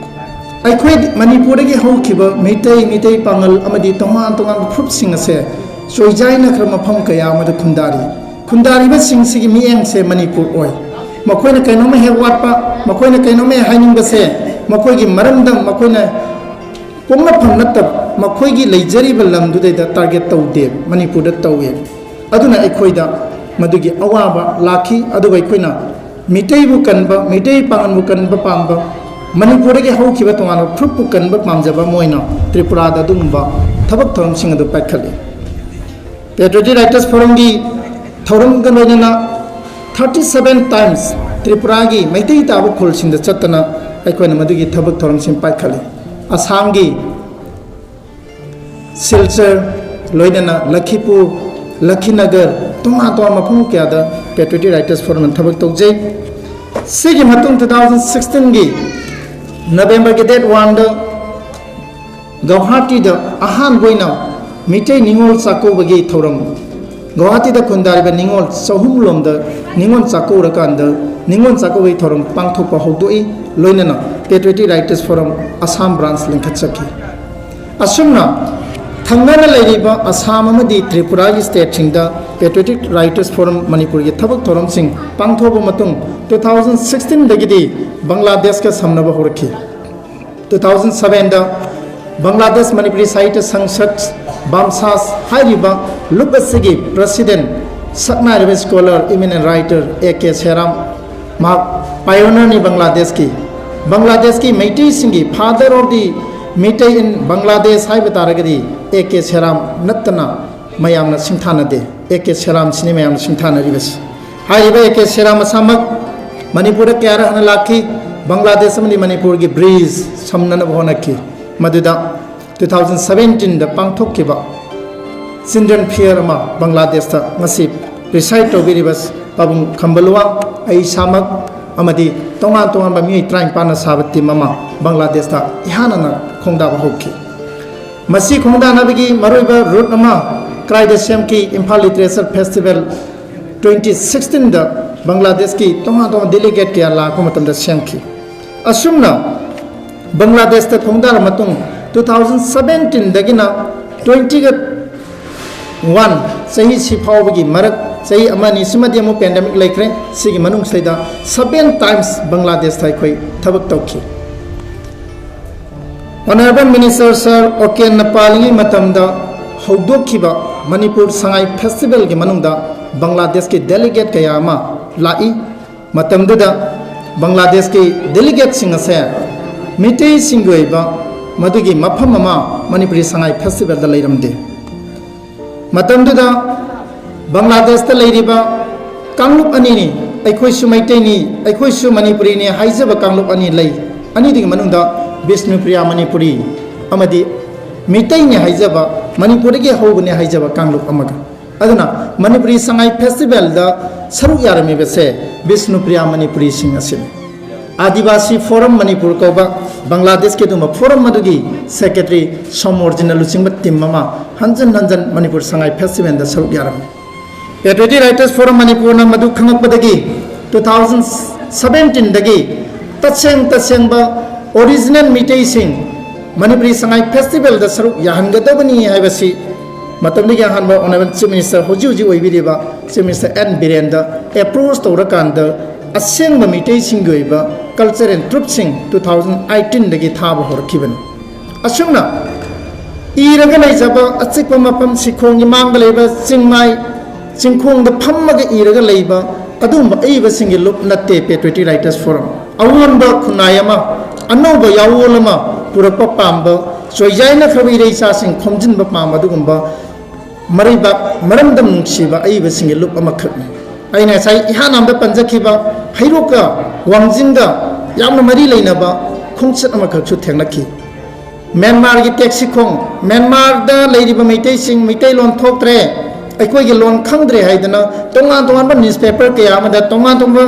ꯑꯩꯈꯣꯏ ꯃꯅꯤꯄꯨꯔꯗꯒꯤ ꯍꯧꯈꯤꯕ ꯃꯤꯇꯩ, ꯃꯤꯇꯩ ꯄꯥꯉꯜ ꯑꯃꯗꯤ ꯇꯣꯉꯥꯟ ꯇꯣꯉꯥꯟꯕ ꯐꯨꯔꯨꯞꯁꯤꯡ ꯑꯁꯦ ꯆꯣꯏꯖꯥꯏꯅꯈ꯭ꯔ ꯃꯐꯝ ꯀꯌꯥ ꯑꯃꯗ ꯈꯨꯟꯗꯥꯔꯤ꯫ ꯈꯨꯟꯗꯥꯔꯤꯕꯁꯤꯡꯁꯤꯒꯤ ꯃꯤꯠꯌꯦꯡꯁꯦ ꯃꯅꯤꯄꯨꯔ ꯑꯣꯏ꯫ ꯃꯈꯣꯏꯅ ꯀꯩꯅꯣꯝꯃ ꯍꯦꯛ ꯋꯥꯠꯄ, ꯃꯈꯣꯏꯅ ꯀꯩꯅꯣꯝꯃ ꯍꯦꯛ ꯍꯥꯏꯅꯤꯡꯕꯁꯦ ꯃꯈꯣꯏꯒꯤ ꯃꯔꯝꯗꯝ, ꯃꯈꯣꯏꯅ ꯄꯣꯛꯅꯐꯝ ꯅꯠꯇꯕ ꯃꯈꯣꯏꯒꯤ ꯂꯩꯖꯔꯤꯕ ꯂꯝꯗꯨꯗꯩꯗ ꯇꯥꯔꯒꯦꯠ ꯇꯧꯗꯦꯕ, ꯃꯅꯤꯄꯨꯔꯗ ꯇꯧꯋꯦꯕ꯫ ꯑꯗꯨꯅ ꯑꯩꯈꯣꯏꯗ ꯃꯗꯨꯒꯤ ꯑꯋꯥꯕ ꯂꯥꯛꯈꯤ꯫ ꯑꯗꯨꯒ ꯑꯩꯈꯣꯏꯅ ꯃꯤꯇꯩꯕꯨ ꯀꯟꯕ, ꯃꯤꯇꯩ ꯄꯥꯉꯜꯕꯨ ꯀꯟꯕ ꯄꯥꯝꯕ, ꯃꯅꯤꯄꯨꯔꯗꯒꯤ ꯍꯧꯈꯤꯕ ꯇꯣꯉꯥꯟꯕ ꯐꯨꯔꯨꯞꯄꯨ ꯀꯟꯕ ꯄꯥꯝꯖꯕ ꯑꯃ ꯑꯣꯏꯅ ꯇ꯭ꯔꯤꯄꯨꯔꯥꯗ ꯑꯗꯨꯒꯨꯝꯕ ꯊꯕꯛ ꯊꯧꯔꯝꯁꯤꯡ ꯑꯗꯨ ꯄꯥꯏꯈꯠꯂꯤ꯫ Patriotic Writers Forumꯒꯤ ꯊꯧꯔꯝꯒ ꯂꯣꯏꯅꯅ thirty seven times ꯇ꯭ꯔꯤꯄꯨꯔꯥꯒꯤ ꯃꯩꯇꯩ ꯇꯥꯕ ꯈꯨꯜꯁꯤꯡꯗ ꯆꯠꯇꯅ ꯑꯩꯈꯣꯏꯅ ꯃꯗꯨꯒꯤ ꯊꯕꯛ ꯊꯧꯔꯝꯁꯤꯡ ꯄꯥꯏꯈꯠꯂꯤ꯫ ꯑꯁꯥꯝꯒꯤ ꯁꯤꯜꯆꯔ, ꯂꯣꯏꯅꯅ ꯂꯈꯤꯄꯨꯔ, ꯂꯈꯤꯅꯒꯔ, ꯇꯣꯉꯥꯟ ꯇꯣꯉꯥꯟꯕ ꯃꯐꯝ ꯀꯌꯥꯗ Patriotic Writers Forumꯅ ꯊꯕꯛ ꯇꯧꯖꯩ꯫ ꯁꯤꯒꯤ ꯃꯇꯨꯡ two thousand sixteenꯒꯤ Novemberꯒꯤ date oneꯗ ꯒꯧꯍꯥꯇꯤꯗ ꯑꯍꯥꯟꯕ ꯑꯣꯏꯅ ꯃꯤꯇꯩ ꯅꯤꯉꯣꯜ ꯆꯥꯛꯀꯧꯕꯒꯤ ꯊꯧꯔꯝ, ꯒꯧꯍꯥꯇꯤꯗ ꯈꯨꯟꯗꯥꯔꯤꯕ ꯅꯤꯉꯣꯜ ꯆꯍꯨꯝ ꯂꯣꯝꯗ ꯅꯤꯉꯣꯜ ꯆꯥꯛꯀꯧꯔꯀꯥꯟꯗ ꯅꯤꯉꯣꯜ ꯆꯥꯛꯀꯧꯕꯒꯤ ꯊꯧꯔꯝ ꯄꯥꯡꯊꯣꯛꯄ ꯍꯧꯗꯣꯛꯏ꯫ ꯂꯣꯏꯅꯅ Patriotic Writers Forum Assam branch ꯂꯤꯡꯈꯠꯆꯈꯤ꯫ ꯑꯁꯨꯝꯅ ꯊꯪꯅꯅ ꯂꯩꯔꯤꯕ ꯑꯁꯥꯝ ꯑꯃꯗꯤ ꯇ꯭ꯔꯤꯄꯨꯔꯥꯒꯤ stateꯁꯤꯡꯗ Patriotic Writers Forum ꯃꯅꯤꯄꯨꯔꯒꯤ ꯊꯕꯛ ꯊꯧꯔꯝꯁꯤꯡ ꯄꯥꯡꯊꯣꯛꯑꯕ ꯃꯇꯨꯡ two thousand sixteenꯗꯒꯤꯗꯤ ꯕꯪꯒ꯭ꯂꯥꯗꯦꯁꯀ ꯁꯝꯅꯕ ꯍꯧꯔꯛꯈꯤ꯫ ꯇꯨ ꯊꯥꯎꯖꯟ ꯁꯚꯦꯟꯗ ꯕꯪꯒ꯭ꯂꯥꯗꯦꯁ ꯃꯅꯤꯄꯨꯔꯤ ꯁꯥꯍꯤꯇ꯭ꯌ ꯁꯪꯁꯠ, ꯕꯥꯝꯁꯥꯁ ꯍꯥꯏꯔꯤꯕ ꯂꯨꯞ ꯑꯁꯤꯒꯤ ꯄ꯭ꯔꯁꯤꯗꯦꯟ, ꯁꯛꯅꯥꯏꯔꯕ ꯁ꯭ꯀꯣꯂꯔ, ꯏꯃꯤꯅꯦꯟ ꯔꯥꯏꯇꯔ ꯑꯦ ꯀꯦ ꯁꯦꯔꯥꯝ, ꯃꯍꯥꯛ ꯄꯥꯏꯑꯣꯅꯤꯌꯔꯅꯤ ꯕꯪꯒ꯭ꯂꯥꯗꯦꯁꯀꯤ꯫ ꯕꯪꯒ꯭ꯂꯥꯗꯦꯁꯀꯤ ꯃꯩꯇꯩꯁꯤꯡꯒꯤ father of the Meitei in Bangladesh ꯍꯥꯏꯕ ꯇꯥꯔꯒꯗꯤ ꯑꯦ ꯀꯦ ꯁꯦꯔꯥꯝ ꯅꯠꯇꯅ ꯃꯌꯥꯝꯅ ꯁꯤꯡꯊꯥꯅꯗꯦ꯫ ꯑꯦ ꯀꯦ ꯁꯦꯔꯥꯝꯁꯤꯅꯤ ꯃꯌꯥꯝꯅ ꯁꯤꯡꯊꯥꯅꯔꯤꯕꯁꯤ꯫ ꯍꯥꯏꯔꯤꯕ ꯑꯦ ꯀꯦ ꯁꯦꯔꯥꯝ ꯃꯁꯥꯃꯛ ꯃꯅꯤꯄꯨꯔꯗ ꯀꯌꯥꯔꯛ ꯍꯥꯟꯅ ꯂꯥꯛꯈꯤ꯫ ꯕꯪꯒ꯭ꯂꯥꯗꯦꯁ ꯑꯃꯗꯤ ꯃꯅꯤꯄꯨꯔꯒꯤ ꯕ꯭ꯔꯤꯖ ꯁꯝꯅꯅꯕ ꯍꯣꯠꯅꯈꯤ꯫ ꯃꯗꯨꯗ ꯇꯨ ꯊꯥꯎꯖꯟ ꯁꯚꯦꯟꯇꯤꯟꯗ ꯄꯥꯡꯊꯣꯛꯈꯤꯕ ꯆꯤꯜꯗ꯭ꯔꯦꯟ ꯐꯤꯌꯔ ꯑꯃ ꯕꯪꯒ꯭ꯂꯥꯗꯦꯁꯇ ꯉꯁꯤ ꯄ꯭ꯔꯤꯁꯥꯏꯗ ꯇꯧꯕꯤꯔꯤꯕ ꯄꯥꯕꯨꯡ ꯈꯝꯕꯂꯨꯋꯥꯡ, ꯑꯩ ꯏꯁꯥꯃꯛ ꯑꯃꯗꯤ ꯇꯣꯉꯥꯟ ꯇꯣꯉꯥꯟꯕ ꯃꯤꯑꯣꯏ ꯇꯔꯥꯅꯤꯄꯥꯟꯅ ꯁꯥꯕ ꯇꯤꯝ ꯑꯃ ꯕꯪꯒ꯭ꯂꯥꯗꯦꯁꯇ ꯏꯍꯥꯟ ꯍꯥꯟꯅ ꯈꯣꯡꯗꯥꯕ ꯍꯧꯈꯤ꯫ ꯃꯁꯤ ꯈꯣꯡꯗꯥꯅꯕꯒꯤ ꯃꯔꯨꯑꯣꯏꯕ ꯔꯨꯠ ꯑꯃ ꯀꯗꯥꯏꯗ ꯁꯦꯝꯈꯤ? ꯏꯝꯐꯥꯜ ꯂꯤꯇꯔꯦꯆꯔ ꯐꯦꯁꯇꯤꯚꯦꯜ ꯇ꯭ꯋꯦꯟꯇꯤ ꯁꯤꯛꯁꯇꯤꯟꯗ ꯕꯪꯒ꯭ꯂꯥꯗꯦꯁꯀꯤ ꯇꯣꯉꯥꯟ ꯇꯣꯉꯥꯟꯕ ꯗꯦꯂꯤꯒꯦꯠ ꯀꯌꯥ ꯂꯥꯛꯄ ꯃꯇꯝꯗ ꯁꯦꯝꯈꯤ꯫ ꯑꯁꯨꯝꯅ ꯕꯪꯒ꯭ꯂꯥꯗꯦꯁꯇ ꯈꯣꯡꯗꯥꯔ ꯃꯇꯨꯡ ꯇꯨ ꯊꯥꯎꯖꯟ ꯁꯚꯦꯟꯇꯤꯟꯗꯒꯤꯅ ꯇ꯭ꯋꯦꯟꯇꯤꯒ ꯋꯥꯟ ꯆꯍꯤꯁꯤ ꯐꯥꯎꯕꯒꯤ ꯃꯔꯛ ꯆꯍꯤ ꯑꯃ ꯑꯅꯤ ꯁꯤꯃꯗꯤ ꯑꯃꯨꯛ ꯄꯦꯟꯗꯦꯃꯤꯛ ꯂꯩꯈ꯭ꯔꯦ꯫ ꯁꯤꯒꯤ ꯃꯅꯨꯡꯁꯤꯗ ꯁꯚꯦꯟ ꯇꯥꯏꯝꯁ ꯕꯪꯒ꯭ꯂꯥꯗꯦꯁꯇ ꯑꯩꯈꯣꯏ ꯊꯕꯛ ꯇꯧꯈꯤ꯫ ꯑꯣꯅꯔꯦꯕꯜ ꯃꯤꯅꯤꯁꯇꯔ ꯁꯥꯔ ꯑꯣꯀꯦꯟꯅ ꯄꯥꯜꯂꯤꯉꯩ ꯃꯇꯝꯗ ꯍꯧꯗꯣꯛꯈꯤꯕ ꯃꯅꯤꯄꯨꯔ ꯁꯉꯥꯏ ꯐꯦꯁꯇꯤꯚꯦꯜꯒꯤ ꯃꯅꯨꯡꯗ ꯕꯪꯒ꯭ꯂꯥꯗꯦꯁꯀꯤ ꯗꯦꯂꯤꯒꯦꯠ ꯀꯌꯥ ꯑꯃ ꯂꯥꯛꯏ꯫ ꯃꯇꯝꯗꯨꯗ ꯕꯪꯒ꯭ꯂꯥꯗꯦꯁꯀꯤ ꯗꯦꯂꯤꯒꯦꯠꯁꯤꯡ ꯑꯁꯦ ꯃꯤꯇꯩꯁꯤꯡꯒꯤ ꯑꯣꯏꯕ ꯃꯗꯨꯒꯤ ꯃꯐꯝ ꯑꯃ ꯃꯅꯤꯄꯨꯔꯤ ꯁꯉꯥꯏ ꯐꯦꯁꯇꯤꯚꯦꯜꯗ ꯂꯩꯔꯝꯗꯦ꯫ ꯃꯇꯝꯗꯨꯗ ꯕꯪꯒ꯭ꯂꯥꯗꯦꯁꯇ ꯂꯩꯔꯤꯕ ꯀꯥꯡꯂꯨꯞ ꯑꯅꯤꯅꯤ, ꯑꯩꯈꯣꯏꯁꯨ ꯃꯩꯇꯩꯅꯤ, ꯑꯩꯈꯣꯏꯁꯨ ꯃꯅꯤꯄꯨꯔꯤꯅꯤ ꯍꯥꯏꯖꯕ ꯀꯥꯡꯂꯨꯞ ꯑꯅꯤ ꯂꯩ꯫ ꯑꯅꯤꯗꯨꯒꯤ ꯃꯅꯨꯡꯗ ꯕꯤꯁꯅꯨꯄ꯭ꯔꯤꯌꯥ ꯃꯅꯤꯄꯨꯔꯤ ꯑꯃꯗꯤ ꯃꯤꯇꯩꯅꯤ ꯍꯥꯏꯖꯕ, ꯃꯅꯤꯄꯨꯔꯗꯒꯤ ꯍꯧꯕꯅꯤ ꯍꯥꯏꯖꯕ ꯀꯥꯡꯂꯨꯞ ꯑꯃꯒ꯫ ꯑꯗꯨꯅ ꯃꯅꯤꯄꯨꯔꯤ ꯁꯉꯥꯏ ꯐꯦꯁꯇꯤꯚꯦꯜꯗ ꯁꯔꯨꯛ ꯌꯥꯔꯝꯃꯤꯕꯁꯦ ꯕꯤꯁꯅꯨꯄ꯭ꯔꯤꯌꯥ ꯃꯅꯤꯄꯨꯔꯤꯁꯤꯡ ꯑꯁꯤꯅꯤ꯫ ꯑꯥꯗꯤꯕꯥꯁꯤ ꯐꯣꯔꯝ ꯃꯅꯤꯄꯨꯔ ꯀꯧꯕ ꯕꯪꯒ꯭ꯂꯥꯗꯦꯁꯀꯤ ꯑꯗꯨꯒꯨꯝꯕ ꯐꯣꯔꯝ ꯑꯗꯨꯒꯤ ꯁꯦꯀ꯭ꯔꯦꯇꯔꯤ ꯁꯣꯃꯣꯔꯖꯤꯅ ꯂꯨꯆꯤꯡꯕ ꯇꯤꯝ ꯑꯃ ꯍꯟꯖꯟ ꯍꯟꯖꯟ ꯃꯅꯤꯄꯨꯔ ꯁꯉꯥꯏ ꯐꯦꯁꯇꯤꯚꯦꯜꯗ ꯁꯔꯨꯛ ꯌꯥꯔꯝꯃꯤ꯫ ꯄꯦꯇ꯭ꯔꯤꯌꯣꯇꯤꯛ ꯔꯥꯏꯇꯔꯁ ꯐꯣꯔꯝ ꯃꯅꯤꯄꯨꯔꯅ ꯃꯗꯨ ꯈꯪꯂꯛꯄꯗꯒꯤ ꯇꯨ ꯊꯥꯎꯖꯟ ꯁꯚꯦꯟꯇꯤꯟꯗꯒꯤ ꯇꯁꯦꯡ ꯇꯁꯦꯡꯕ ꯑꯣꯔꯤꯖꯤꯅꯦꯜ ꯃꯤꯇꯩꯁꯤꯡ ꯃꯅꯤꯄꯨꯔꯤ ꯁꯉꯥꯏ ꯐꯦꯁꯇꯤꯚꯦꯜꯗ ꯁꯔꯨꯛ ꯌꯥꯍꯟꯒꯗꯕꯅꯤ ꯍꯥꯏꯕꯁꯤ ꯃꯇꯝꯗꯨꯒꯤ ꯑꯍꯥꯟꯕ ꯑꯣꯅꯔꯦꯕꯜ ꯆꯤꯐ ꯃꯤꯅꯤꯁꯇꯔ, ꯍꯧꯖꯤꯛ ꯍꯧꯖꯤꯛ ꯑꯣꯏꯕꯤꯔꯤꯕ ꯆꯤꯐ ꯃꯤꯅꯤꯁꯇꯔ ꯑꯦꯟ ꯕꯤꯔꯦꯟꯗ ꯑꯦꯄ꯭ꯔꯣꯁ ꯇꯧꯔꯀꯥꯟꯗ ꯑꯁꯦꯡꯕ ꯃꯤꯇꯩꯁꯤꯡꯒꯤ ꯑꯣꯏꯕ ꯀꯜꯆꯔꯦꯜ ꯇ꯭ꯔꯨꯠꯁꯤꯡ ꯇꯨ ꯊꯥꯎꯖꯟ ꯑꯩꯠꯇꯤꯟꯗꯒꯤ ꯊꯥꯕ ꯍꯧꯔꯛꯈꯤꯕꯅꯤ꯫ ꯑꯁꯨꯝꯅ ꯏꯔꯒ ꯂꯩꯖꯕ ꯑꯆꯤꯛꯄ ꯃꯐꯝ, ꯁꯤꯈꯣꯡꯒꯤ ꯃꯥꯡꯗ ꯂꯩꯕ ꯆꯤꯡꯃꯥꯏ, ꯆꯤꯡꯈꯣꯡꯗ ꯐꯝꯃꯒ ꯏꯔꯒ ꯂꯩꯕ ꯑꯗꯨꯒꯨꯝꯕ ꯑꯏꯕꯁꯤꯡꯒꯤ ꯂꯨꯞ ꯅꯠꯇꯦ Patriotic Writers Forum꯫ ꯑꯑꯣꯟꯕ ꯈꯨꯟꯅꯥꯏ ꯑꯃ, ꯑꯅꯧꯕ ꯌꯥꯑꯣꯜ ꯑꯃ ꯄꯨꯔꯛꯄ ꯄꯥꯝꯕ, ꯆꯣꯏꯖꯥꯏꯅꯈ꯭ꯔꯕ ꯏꯔꯩꯆꯥꯁꯤꯡ ꯈꯣꯝꯖꯤꯟꯕ ꯄꯥꯝꯕ ꯑꯗꯨꯒꯨꯝꯕ ꯃꯔꯩꯕꯥꯛ ꯃꯔꯝꯗꯝ ꯅꯨꯡꯁꯤꯕ ꯑꯏꯕꯁꯤꯡꯒꯤ ꯂꯨꯞ ꯑꯃꯈꯛꯅꯤ꯫ ꯑꯩꯅ ꯉꯁꯥꯏ ꯏꯍꯥꯟ ꯍꯥꯟꯕꯗ ꯄꯟꯖꯈꯤꯕ ꯍꯩꯔꯣꯛꯀ ꯋꯥꯡꯖꯤꯡꯒ ꯌꯥꯝꯅ ꯃꯔꯤ ꯂꯩꯅꯕ ꯈꯣꯡꯆꯠ ꯑꯃꯈꯛꯁꯨ ꯊꯦꯡꯅꯈꯤ꯫ ꯃ꯭ꯌꯥꯟꯃꯥꯔꯒꯤ ꯇꯦꯛꯁꯤꯈꯣꯡ, ꯃ꯭ꯌꯥꯟꯃꯥꯔꯗ ꯂꯩꯔꯤꯕ ꯃꯩꯇꯩꯁꯤꯡ ꯃꯩꯇꯩꯂꯣꯟ ꯊꯣꯛꯇ꯭ꯔꯦ, ꯑꯩꯈꯣꯏꯒꯤ ꯂꯣꯟ ꯈꯪꯗ꯭ꯔꯦ ꯍꯥꯏꯗꯅ ꯇꯣꯉꯥꯟ ꯇꯣꯉꯥꯟꯕ ꯅ꯭ꯌꯨꯁꯄꯦꯄꯔ ꯀꯌꯥ ꯑꯃꯗ, ꯇꯣꯉꯥꯟ ꯇꯣꯉꯥꯟꯕ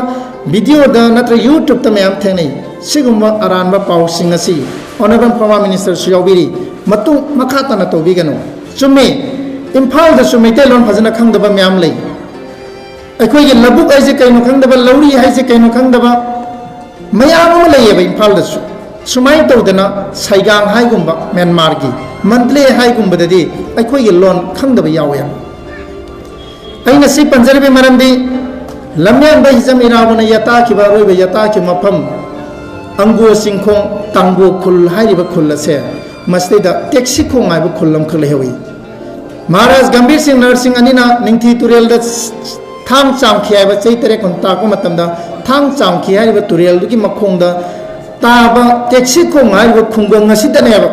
ꯚꯤꯗꯤꯑꯣꯗ ꯅꯠꯇ꯭ꯔꯒ YouTubeꯇ ꯃꯌꯥꯝ ꯊꯦꯡꯅꯩ꯫ ꯁꯤꯒꯨꯝꯕ ꯑꯔꯥꯟꯕ ꯄꯥꯎꯁꯤꯡ ꯑꯁꯤ Honourable Former Ministerꯁꯨ ꯌꯥꯎꯕꯤꯔꯤ, ꯃꯇꯨꯡ ꯃꯈꯥ ꯇꯥꯅ ꯇꯧꯕꯤꯒꯅꯨ꯫ ꯆꯨꯝꯃꯤ, ꯏꯝꯐꯥꯜꯗꯁꯨ ꯃꯩꯇꯩꯂꯣꯟ ꯐꯖꯅ ꯈꯪꯗꯕ ꯃꯌꯥꯝ ꯂꯩ꯫ ꯑꯩꯈꯣꯏꯒꯤ ꯂꯧꯕꯨꯛ ꯍꯥꯏꯁꯦ ꯀꯩꯅꯣ ꯈꯪꯗꯕ, ꯂꯧꯔꯤ ꯍꯥꯏꯁꯦ ꯀꯩꯅꯣ ꯈꯪꯗꯕ ꯃꯌꯥꯝ ꯑꯃ ꯂꯩꯌꯦꯕ ꯏꯝꯐꯥꯜꯗꯁꯨ꯫ ꯁꯨꯃꯥꯏꯅ ꯇꯧꯗꯅ ꯁꯥꯏꯒꯥꯡ ꯍꯥꯏꯒꯨꯝꯕ ꯃ꯭ꯌꯥꯟꯃꯥꯔꯒꯤ, ꯃꯟꯗꯂꯦ ꯍꯥꯏꯒꯨꯝꯕꯗꯗꯤ ꯑꯩꯈꯣꯏꯒꯤ ꯂꯣꯟ ꯈꯪꯗꯕ ꯌꯥꯎꯋꯦ꯫ ꯑꯩꯅ ꯁꯤ ꯄꯟꯖꯔꯤꯕꯒꯤ ꯃꯔꯝꯗꯤ ꯂꯝꯌꯥꯟꯕ ꯍꯤꯖꯝ ꯏꯔꯥꯕꯣꯠꯅ ꯌꯥꯇꯥꯈꯤꯕ, ꯑꯔꯣꯏꯕ ꯌꯥꯇꯥꯈꯤꯕ ꯃꯐꯝ ꯑꯪꯒꯣ ꯆꯤꯡꯈꯣꯡ ꯇꯥꯡꯒꯣ ꯈꯨꯜ ꯍꯥꯏꯔꯤꯕ ꯈꯨꯜ ꯑꯁꯦ, ꯃꯁꯤꯗꯩꯗ ꯇꯦꯛꯁꯤꯈꯣꯡ ꯍꯥꯏꯕ ꯈꯨꯜ ꯑꯃꯈꯛ ꯂꯩꯍꯧꯏ꯫ ꯃꯍꯥꯔꯥꯖ ꯒꯝꯚꯤꯔ ꯁꯤꯡ ꯅꯔꯁꯤꯡ ꯑꯅꯤꯅ ꯅꯤꯡꯊꯤ ꯇꯨꯔꯦꯜꯗ ꯊꯥꯡ ꯆꯥꯝꯈꯤ ꯍꯥꯏꯕ ꯆꯍꯤ ꯇꯔꯦꯠ ꯈꯨꯟ ꯇꯥꯛꯄ ꯃꯇꯝꯗ, ꯊꯥꯡ ꯆꯥꯝꯈꯤ ꯍꯥꯏꯔꯤꯕ ꯇꯨꯔꯦꯜꯗꯨꯒꯤ ꯃꯈꯣꯡꯗ ꯇꯥꯕ ꯇꯦꯛꯁꯤꯈꯣꯡ ꯍꯥꯏꯔꯤꯕ ꯈꯨꯡꯒꯪ ꯑꯁꯤꯗꯅꯦꯕ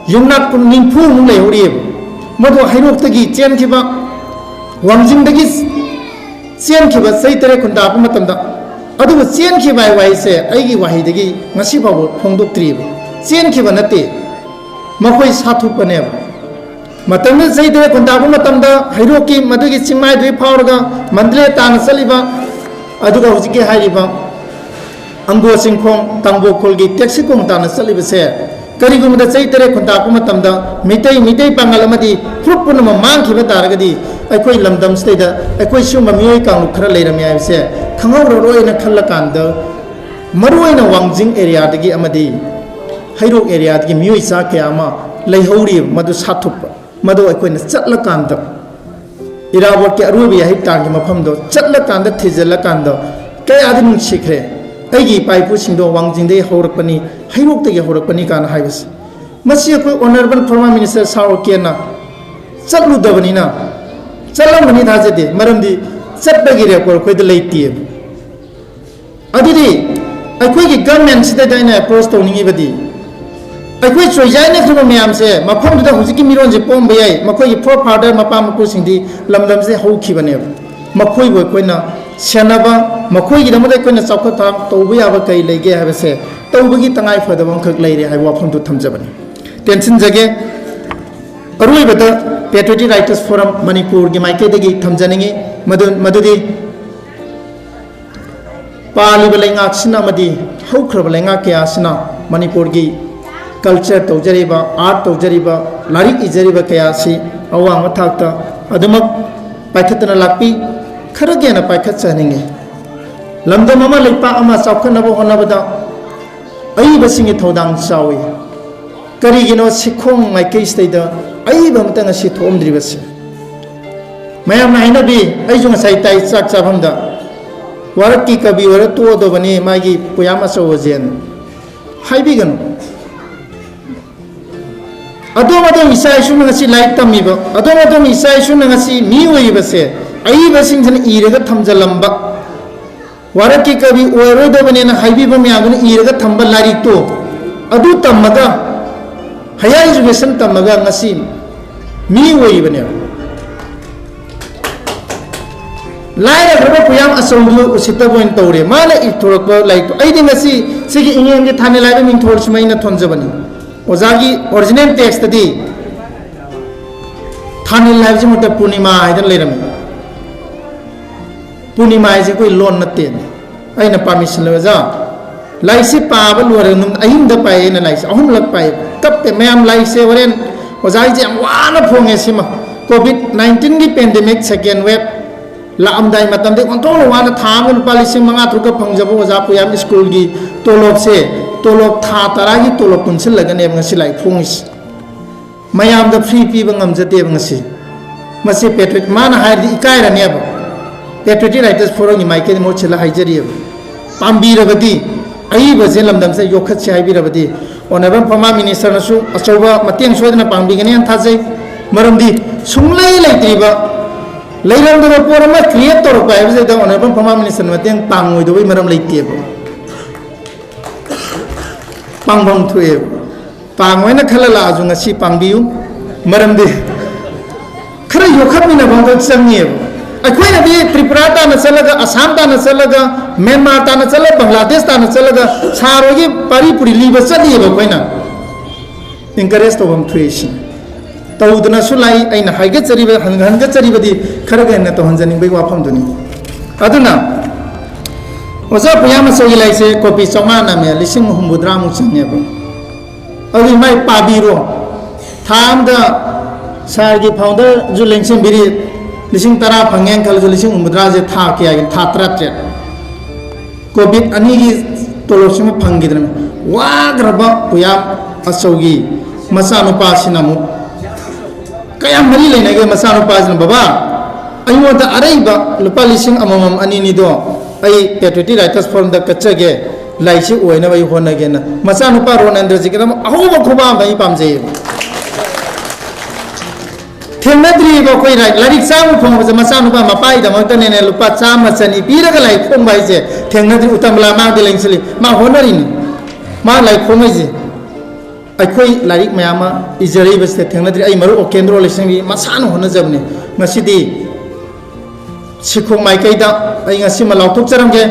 ꯌꯨꯝꯅꯥꯛ ꯅꯤꯐꯨꯃꯨꯛ ꯂꯩꯍꯧꯔꯤꯑꯕ꯫ ꯃꯗꯨ ꯍꯩꯔꯣꯛꯇꯒꯤ ꯆꯦꯟꯈꯤꯕ, ꯋꯥꯡꯖꯤꯡꯗꯒꯤ ꯆꯦꯟꯈꯤꯕ ꯆꯍꯤ ꯇꯔꯦꯠ ꯈꯨꯟ ꯇꯥꯛꯄ ꯃꯇꯝꯗ꯫ ꯑꯗꯨꯕꯨ ꯆꯦꯟꯈꯤꯕ ꯍꯥꯏꯕ ꯋꯥꯍꯩꯁꯦ ꯑꯩꯒꯤ ꯋꯥꯍꯩꯗꯒꯤ ꯉꯁꯤ ꯐꯥꯎꯕ ꯐꯣꯡꯗꯣꯛꯇ꯭ꯔꯤꯕ꯫ ꯆꯦꯟꯈꯤꯕ ꯅꯠꯇꯦ, ꯃꯈꯣꯏ ꯁꯥꯊꯨꯞꯄꯅꯦꯕ꯫ ꯃꯇꯝꯗꯨꯗ ꯆꯍꯤ ꯇꯔꯦꯠ ꯈꯨꯟ ꯇꯥꯛꯄ ꯃꯇꯝꯗ ꯍꯩꯔꯣꯛꯀꯤ ꯃꯗꯨꯒꯤ ꯆꯤꯡꯃꯥꯏꯗꯨꯒꯤ ꯐꯥꯎꯔꯒ ꯃꯟꯗꯂꯦ ꯇꯥꯟꯅ ꯆꯠꯂꯤꯕ, ꯑꯗꯨꯒ ꯍꯧꯖꯤꯛꯀꯤ ꯍꯥꯏꯔꯤꯕ ꯑꯪꯒꯣ ꯆꯤꯡꯈꯣꯡ ꯇꯥꯡꯒꯣ ꯈꯨꯜꯒꯤ ꯇꯦꯛꯁꯤꯈꯣꯡ ꯇꯥꯟꯅ ꯆꯠꯂꯤꯕꯁꯦ, ꯀꯔꯤꯒꯨꯝꯕꯗ ꯆꯍꯤ ꯇꯔꯦꯠ ꯈꯨꯟ ꯇꯥꯛꯄ ꯃꯇꯝꯗ ꯃꯤꯇꯩ, ꯃꯤꯇꯩ ꯄꯥꯉꯜ ꯑꯃꯗꯤ ꯐꯨꯔꯨꯞ ꯄꯨꯝꯅꯃꯛ ꯃꯥꯡꯈꯤꯕ ꯇꯥꯔꯒꯗꯤ ꯑꯩꯈꯣꯏ ꯂꯝꯗꯝꯁꯤꯗꯩꯗ ꯑꯩꯈꯣꯏ ꯁꯤꯒꯨꯝꯕ ꯃꯤꯑꯣꯏ ꯀꯥꯡꯂꯨꯞ ꯈꯔ ꯂꯩꯔꯝꯃꯤ ꯍꯥꯏꯕꯁꯦ ꯈꯪꯍꯧꯔꯔꯣꯏꯅ ꯈꯜꯂꯀꯥꯟꯗ, ꯃꯔꯨꯑꯣꯏꯅ ꯋꯥꯡꯖꯤꯡ ꯑꯦꯔꯤꯌꯥꯗꯒꯤ ꯑꯃꯗꯤ ꯍꯩꯔꯣꯛ ꯑꯦꯔꯤꯌꯥꯗꯒꯤ ꯃꯤꯑꯣꯏ ꯆꯥ ꯀꯌꯥ ꯑꯃ ꯂꯩꯍꯧꯔꯤꯕ ꯃꯗꯨ ꯁꯥꯊꯨꯞꯄ꯫ ꯃꯗꯨ ꯑꯩꯈꯣꯏꯅ ꯆꯠꯂꯀꯥꯟꯗ, ꯏꯔꯥꯕꯣꯠꯀꯤ ꯑꯔꯣꯏꯕ ꯌꯥꯍꯤꯞ ꯇꯥꯟꯒꯤ ꯃꯐꯝꯗꯣ ꯆꯠꯂꯀꯥꯟꯗ, ꯊꯤꯖꯤꯜꯂꯀꯥꯟꯗ, ꯀꯌꯥꯗꯤ ꯅꯨꯡꯁꯤꯈ꯭ꯔꯦ꯫ ꯑꯩꯒꯤ ꯏꯄꯥ ꯏꯄꯨꯁꯤꯡꯗꯣ ꯋꯥꯡꯖꯤꯡꯗꯒꯤ ꯍꯧꯔꯛꯄꯅꯤ, ꯍꯩꯔꯣꯛꯇꯒꯤ ꯍꯧꯔꯛꯄꯅꯤ ꯀꯥꯏꯅ ꯍꯥꯏꯕꯁꯦ꯫ ꯃꯁꯤ ꯑꯩꯈꯣꯏ Honourable former minister ꯁꯥꯔ ꯑꯣ ꯀꯦꯅ ꯆꯠꯂꯨꯗꯕꯅꯤꯅ, ꯆꯠꯂꯝꯒꯅꯤ ꯊꯥꯖꯗꯦ, ꯃꯔꯝꯗꯤ ꯆꯠꯄꯒꯤ record ꯑꯩꯈꯣꯏꯗ ꯂꯩꯇꯦꯕ꯫ ꯑꯗꯨꯗꯤ ꯑꯩꯈꯣꯏꯒꯤ government ꯁꯤꯗ ꯑꯩꯅ approach ꯇꯧꯅꯤꯡꯉꯤꯕꯗꯤ, ꯑꯩꯈꯣꯏ ꯆꯣꯏꯖꯥꯏꯅꯈ꯭ꯔꯤꯕ ꯃꯌꯥꯝꯁꯦ ꯃꯐꯝꯗꯨꯗ ꯍꯧꯖꯤꯛꯀꯤ ꯃꯤꯔꯣꯟꯁꯦ ꯄꯣꯛꯑꯝꯕ ꯌꯥꯏ, ꯃꯈꯣꯏꯒꯤ forefather ꯃꯄꯥ ꯃꯄꯨꯁꯤꯡꯗꯤ ꯂꯝꯗꯝꯁꯤꯗ ꯍꯧꯈꯤꯕꯅꯦꯕ꯫ ꯃꯈꯣꯏꯕꯨ ꯑꯩꯈꯣꯏꯅ ꯁꯦꯟꯅꯕ, ꯃꯈꯣꯏꯒꯤꯗꯃꯛꯇ ꯑꯩꯈꯣꯏꯅ ꯆꯥꯎꯈꯠ ꯊꯧꯔꯥꯡ ꯇꯧꯕ ꯌꯥꯕ ꯀꯔꯤ ꯂꯩꯒꯦ ꯍꯥꯏꯕꯁꯦ ꯇꯧꯕꯒꯤ ꯇꯉꯥꯏ ꯐꯗꯕ ꯑꯃꯈꯛ ꯂꯩꯔꯦ ꯍꯥꯏꯕ ꯋꯥꯐꯝꯗꯨ ꯊꯝꯖꯕꯅꯤ꯫ ꯇꯦꯟꯁꯤꯟꯖꯒꯦ꯫ ꯑꯔꯣꯏꯕꯗ Patriotic Writers Forum ꯃꯅꯤꯄꯨꯔꯒꯤ ꯃꯥꯏꯀꯩꯗꯒꯤ ꯊꯝꯖꯅꯤꯡꯉꯤ, ꯃꯗꯨ-, ꯃꯗꯨꯗꯤ ꯄꯥꯜꯂꯤꯕ ꯂꯩꯉꯥꯛꯁꯤꯅ ꯑꯃꯗꯤ ꯍꯧꯈ꯭ꯔꯕ ꯂꯩꯉꯥꯛ ꯀꯌꯥ ꯑꯁꯤꯅ ꯃꯅꯤꯄꯨꯔꯒꯤ culture ꯇꯧꯖꯔꯤꯕ, art ꯇꯧꯖꯔꯤꯕ, ꯂꯥꯏꯔꯤꯛ ꯏꯖꯔꯤꯕ ꯀꯌꯥ ꯑꯁꯤ ꯑꯋꯥꯡꯕ ꯊꯥꯛꯇ ꯑꯗꯨꯃꯛ ꯄꯥꯏꯈꯠꯇꯅ ꯂꯥꯛꯄꯤ꯫ ꯈꯔꯒ ꯍꯦꯟꯅ ꯄꯥꯏꯈꯠꯆꯍꯟꯅꯤꯡꯉꯤ꯫ ꯂꯝꯗꯝ ꯑꯃ, ꯂꯩꯄꯥꯛ ꯑꯃ ꯆꯥꯎꯈꯠꯅꯕ ꯍꯣꯠꯅꯕꯗ ꯑꯏꯕꯁꯤꯡꯒꯤ ꯊꯧꯗꯥꯡ ꯆꯥꯎꯏ꯫ ꯀꯔꯤꯒꯤꯅꯣ ꯁꯤꯈꯣꯡ ꯃꯥꯏꯀꯩꯁꯤꯗꯩꯗ ꯑꯏꯕ ꯑꯃꯇ ꯉꯁꯤ ꯊꯣꯛꯑꯝꯗ꯭ꯔꯤꯕꯁꯦ? ꯃꯌꯥꯝꯅ ꯍꯥꯏꯅꯕꯤ, ꯑꯩꯁꯨ ꯉꯁꯥꯏ ꯇꯥꯏ ꯆꯥꯛ ꯆꯥꯐꯝꯗ, "ꯋꯥꯔꯛꯀꯤ ꯀꯕꯤ ꯑꯣꯏꯔ ꯇꯣꯛꯑꯗꯕꯅꯤ, ꯃꯥꯒꯤ ꯄꯨꯌꯥꯝ ꯑꯆꯧꯕꯁꯦꯅ" ꯍꯥꯏꯕꯤꯒꯅꯨ꯫ ꯑꯗꯣꯝ ꯑꯗꯣꯝ ꯏꯆꯥ ꯏꯁꯨꯅ ꯉꯁꯤ ꯂꯥꯏꯔꯤꯛ ꯇꯝꯃꯤꯕ, ꯑꯗꯣꯝ ꯑꯗꯣꯝ ꯏꯆꯥ ꯏꯁꯨꯅ ꯉꯁꯤ ꯃꯤ ꯑꯣꯏꯔꯤꯕꯁꯦ, ꯑꯏꯕꯁꯤꯡꯁꯤꯅ ꯏꯔꯒ ꯊꯝꯖꯤꯜꯂꯝꯕ, ꯋꯥꯔꯛꯀꯤ ꯀꯕꯤ ꯑꯣꯏꯔꯣꯏꯗꯕꯅꯦꯅ ꯍꯥꯏꯕꯤꯕ ꯃꯌꯥꯝꯗꯨꯅ ꯏꯔꯒ ꯊꯝꯕ ꯂꯥꯏꯔꯤꯛꯇꯣ, ꯑꯗꯨ ꯇꯝꯃꯒ, higher education ꯇꯝꯃꯒ ꯉꯁꯤ ꯃꯤ ꯑꯣꯏꯔꯤꯕꯅꯦꯕ꯫ ꯂꯥꯏꯔꯈ꯭ꯔꯕ ꯄꯨꯌꯥꯝ ꯑꯆꯧꯕꯗꯨ ꯎꯁꯤꯠꯇꯕ ꯑꯣꯏꯅ ꯇꯧꯔꯦ꯫ ꯃꯥꯅ ꯏꯊꯣꯔꯛꯄ ꯂꯥꯏꯔꯤꯛꯇꯣ, ꯑꯩꯗꯤ ꯉꯁꯤ ꯁꯤꯒꯤ ꯏꯉꯦꯟꯒꯤ ꯊꯥꯅꯤꯜ ꯍꯥꯏꯕ ꯃꯤꯡꯊꯣꯜꯁꯤꯃ ꯑꯩꯅ ꯊꯣꯟꯖꯕꯅꯤ꯫ ꯑꯣꯖꯥꯒꯤ original text ꯇꯗꯤ ꯊꯥꯅꯤꯜ ꯍꯥꯏꯕꯁꯤꯃꯛꯇ ꯄꯨꯔꯅꯤꯃꯥ ꯍꯥꯏꯗꯅ ꯂꯩꯔꯝꯃꯤ꯫ ꯄꯨꯔꯅꯤꯃꯥ ꯍꯥꯏꯁꯦ ꯑꯩꯈꯣꯏ ꯂꯣꯟ ꯅꯠꯇꯦ꯫ ꯑꯩꯅ permission ꯂꯧꯔꯦ, "ꯑꯣꯖꯥ, ꯂꯥꯏꯔꯤꯛꯁꯤ ꯄꯥꯕ ꯂꯣꯏꯔꯒ ꯅꯨꯡ-, ꯑꯍꯤꯡꯗ ꯄꯥꯏ, ꯑꯩꯅ ꯂꯥꯏꯔꯤꯛꯁꯦ ꯑꯍꯨꯝꯂꯛ ꯄꯥꯏ, ꯀꯞꯄꯦ꯫ ꯃꯌꯥꯝ ꯂꯥꯏꯔꯤꯛꯁꯦ ꯍꯣꯔꯦꯟ ꯑꯣꯖꯥꯒꯤꯁꯦ ꯌꯥꯝ ꯋꯥꯅ ꯐꯣꯡꯉꯦ ꯁꯤꯃ꯫ COVID nineteen ꯒꯤ pandemic second wave ꯂꯥꯛꯑꯝꯗꯥꯏ ꯃꯇꯝꯗ ꯑꯣꯟꯊꯣꯛꯅ ꯋꯥꯅ ꯊꯥ ꯑꯃ ꯂꯨꯄꯥ ꯂꯤꯁꯤꯡ ꯃꯉꯥ ꯇꯔꯨꯛꯀ ꯐꯪꯖꯕ ꯑꯣꯖꯥ ꯄꯨꯌꯥꯝ ꯁ꯭ꯀꯨꯜꯒꯤ ꯇꯣꯂꯣꯞꯁꯦ, ꯇꯣꯂꯣꯞ ꯊꯥ ꯇꯔꯥꯒꯤ ꯇꯣꯂꯣꯞ ꯄꯨꯟꯁꯤꯜꯂꯒꯅꯦꯕ ꯉꯁꯤ ꯂꯥꯏꯔꯤꯛ ꯐꯣꯡꯉꯤꯁꯦ꯫ ꯃꯌꯥꯝꯗ free ꯄꯤꯕ ꯉꯝꯖꯗꯦꯕ ꯉꯁꯤ꯫ ꯃꯁꯤ patriot ꯃꯥꯅ ꯍꯥꯏꯔꯗꯤ ꯏꯀꯥꯏꯔꯅꯦꯕ꯫ Patriotic Writers Forumꯒꯤ ꯃꯥꯏꯀꯩꯗ ꯃꯍꯨꯠ ꯁꯤꯜꯂ ꯍꯥꯏꯖꯔꯤꯑꯕ꯫ ꯄꯥꯝꯕꯤꯔꯕꯗꯤ, ꯑꯏꯕꯁꯦ ꯂꯝꯗꯝꯁꯤꯗ ꯌꯣꯛꯈꯠꯁꯦ ꯍꯥꯏꯕꯤꯔꯕꯗꯤ, Honourable former Minister ꯅꯁꯨ ꯑꯆꯧꯕ ꯃꯇꯦꯡ ꯁꯣꯏꯗꯅ ꯄꯥꯡꯕꯤꯒꯅꯤ ꯍꯥꯏꯅ ꯊꯥꯖꯩ꯫ ꯃꯔꯝꯗꯤ ꯁꯨꯡꯂꯩ ꯂꯩꯇ꯭ꯔꯤꯕ, ꯂꯩꯔꯝꯗꯕ ꯄꯣꯠ ꯑꯃ create ꯇꯧꯔꯛꯄ ꯍꯥꯏꯕꯁꯤꯗ Honourable former Minister ꯅ ꯃꯇꯦꯡ ꯄꯥꯡꯉꯣꯏꯗꯕꯒꯤ ꯃꯔꯝ ꯂꯩꯇꯦꯕ꯫ ꯄꯥꯡꯐꯝ ꯊꯣꯛꯑꯦꯕ꯫ ꯄꯥꯡꯉꯣꯏꯅ ꯈꯜꯂ ꯂꯥꯛꯑꯁꯨ ꯉꯁꯤ ꯄꯥꯡꯕꯤꯌꯨ꯫ ꯃꯔꯝꯗꯤ ꯈꯔ ꯌꯣꯛꯈꯠꯃꯤꯟꯅꯕ ꯑꯃꯈꯛ ꯆꯪꯉꯦꯕ꯫ ꯑꯩꯈꯣꯏꯅꯗꯤ ꯇ꯭ꯔꯤꯄꯨꯔꯥ ꯇꯥꯟꯅ ꯆꯠꯂꯒ, ꯑꯁꯥꯝ ꯇꯥꯟꯅ ꯆꯠꯂꯒ, ꯃ꯭ꯌꯥꯟꯃꯥꯔ ꯇꯥꯟꯅ ꯆꯠꯂꯒ, ꯕꯪꯒ꯭ꯂꯥꯗꯦꯁ ꯇꯥꯟꯅ ꯆꯠꯂꯒ ꯁꯥꯔ ꯍꯣꯏꯒꯤ ꯄꯥꯔꯤ ꯄꯨꯔꯤ ꯂꯤꯕ ꯆꯠꯂꯤꯑꯕ꯫ ꯑꯩꯈꯣꯏꯅ encourage ꯇꯧꯐꯝ ꯊꯣꯛꯑꯦ ꯁꯤꯅꯤ꯫ ꯇꯧꯗꯅꯁꯨ ꯂꯥꯛꯏ꯫ ꯑꯩꯅ ꯍꯥꯏꯒꯠꯆꯔꯤꯕ, ꯍꯟ-, ꯍꯟꯒꯠꯆꯔꯤꯕꯗꯤ ꯈꯔꯒ ꯍꯦꯟꯅ ꯇꯧꯍꯟꯖꯅꯤꯡꯕꯒꯤ ꯋꯥꯐꯝꯗꯨꯅꯤ꯫ ꯑꯗꯨꯅ ꯑꯣꯖꯥ ꯄꯨꯌꯥꯃꯆꯧꯒꯤ ꯂꯥꯏꯔꯤꯛꯁꯦ copy ꯆꯥꯝꯃꯉꯥ ꯅꯝꯃꯦ, ꯂꯤꯁꯤꯡ ꯍꯨꯝꯐꯨꯇꯔꯥꯃꯨꯛ ꯆꯪꯉꯦꯕ꯫ ꯑꯗꯨ ꯏꯃꯥꯏ ꯄꯥꯕꯤꯔꯣ꯫ ꯊꯥ ꯑꯝꯗ ꯁꯥꯔꯒꯤ ꯐꯥꯎꯟꯗꯔꯁꯨ ꯂꯦꯡꯁꯤꯟꯕꯤꯔꯤ, ꯂꯤꯁꯤꯡ ꯇꯔꯥ ꯐꯪꯉꯦꯅ ꯈꯜꯂꯁꯨ, ꯂꯤꯁꯤꯡ ꯍꯨꯝꯐꯨꯇꯔꯥꯁꯦ ꯊꯥ ꯀꯌꯥꯒꯤ? ꯊꯥ ꯇꯔꯥꯇꯔꯦꯠ꯫ ꯀꯣꯚꯤꯗ ꯑꯅꯤꯒꯤ ꯇꯣꯂꯣꯞꯁꯤꯃ ꯐꯪꯈꯤꯗ꯭ꯔꯕꯅꯤ꯫ ꯋꯥꯈ꯭ꯔꯕ ꯄꯨꯌꯥꯝ ꯑꯆꯧꯒꯤ ꯃꯆꯥꯅꯨꯄꯥꯁꯤꯅ ꯑꯃꯨꯛ ꯀꯌꯥꯝ ꯃꯔꯤ ꯂꯩꯅꯒꯦ? ꯃꯆꯥꯅꯨꯄꯥꯁꯤꯅ, "ꯕꯕꯥ, ꯑꯩꯉꯣꯟꯗ ꯑꯔꯩꯕ ꯂꯨꯄꯥ ꯂꯤꯁꯤꯡ ꯑꯃꯃꯝ, ꯑꯅꯤꯅꯤꯗꯣ ꯑꯩ Patriotic Writers Forumꯗ ꯀꯠꯆꯒꯦ, ꯂꯥꯏꯔꯤꯛꯁꯤ ꯑꯣꯏꯅꯕ ꯑꯩ ꯍꯣꯠꯅꯒꯦꯅ", ꯃꯆꯥꯅꯨꯄꯥ ꯔꯣꯅꯦꯟꯗ꯭ꯔꯖꯤꯒꯤꯗꯃꯛ ꯑꯍꯧꯕ ꯈꯨꯕꯥꯛ ꯑꯃ ꯑꯩ ꯄꯥꯝꯖꯩꯌꯦꯕ꯫ ꯊꯦꯡꯅꯗ꯭ꯔꯤꯕ ꯑꯩꯈꯣꯏ ꯂꯥꯏ-, ꯂꯥꯏꯔꯤꯛ ꯆꯥꯝꯃ ꯐꯪꯕꯁꯦ ꯃꯆꯥꯅꯨꯄꯥ ꯃꯄꯥꯒꯤꯗꯃꯛꯇꯅꯦꯅꯦ ꯂꯨꯄꯥ ꯆꯥꯝꯃ ꯆꯅꯤ ꯄꯤꯔꯒ ꯂꯥꯏꯔꯤꯛ ꯐꯣꯡꯕ ꯍꯥꯏꯁꯦ ꯊꯦꯡꯅꯗ꯭ꯔꯤ꯫ ꯎꯇꯝꯕꯂꯥ ꯃꯥꯡꯗꯤ ꯂꯦꯡꯁꯤꯜꯂꯤ, ꯃꯥ ꯍꯣꯠꯅꯔꯤꯅꯤ, ꯃꯥ ꯂꯥꯏꯔꯤꯛ ꯐꯣꯡꯉꯩꯁꯦ꯫ ꯑꯩꯈꯣꯏ ꯂꯥꯏꯔꯤꯛ ꯃꯌꯥꯝ ꯑꯃ ꯏꯖꯔꯤꯕꯁꯤꯗ ꯊꯦꯡꯅꯗ꯭ꯔꯤ꯫ ꯑꯩ ꯃꯔꯨꯞ ꯑꯣꯀꯦꯟꯗ꯭ꯔꯣ ꯂꯩꯁꯪꯒꯤ ꯃꯁꯥꯅ ꯍꯣꯠꯅꯖꯕꯅꯤ꯫ ꯉꯁꯤꯗꯤ ꯁꯤꯈꯣꯡ ꯃꯥꯏꯀꯩꯗ ꯑꯩ ꯉꯁꯤꯃ ꯂꯥꯎꯊꯣꯛꯆꯔꯝꯒꯦ꯫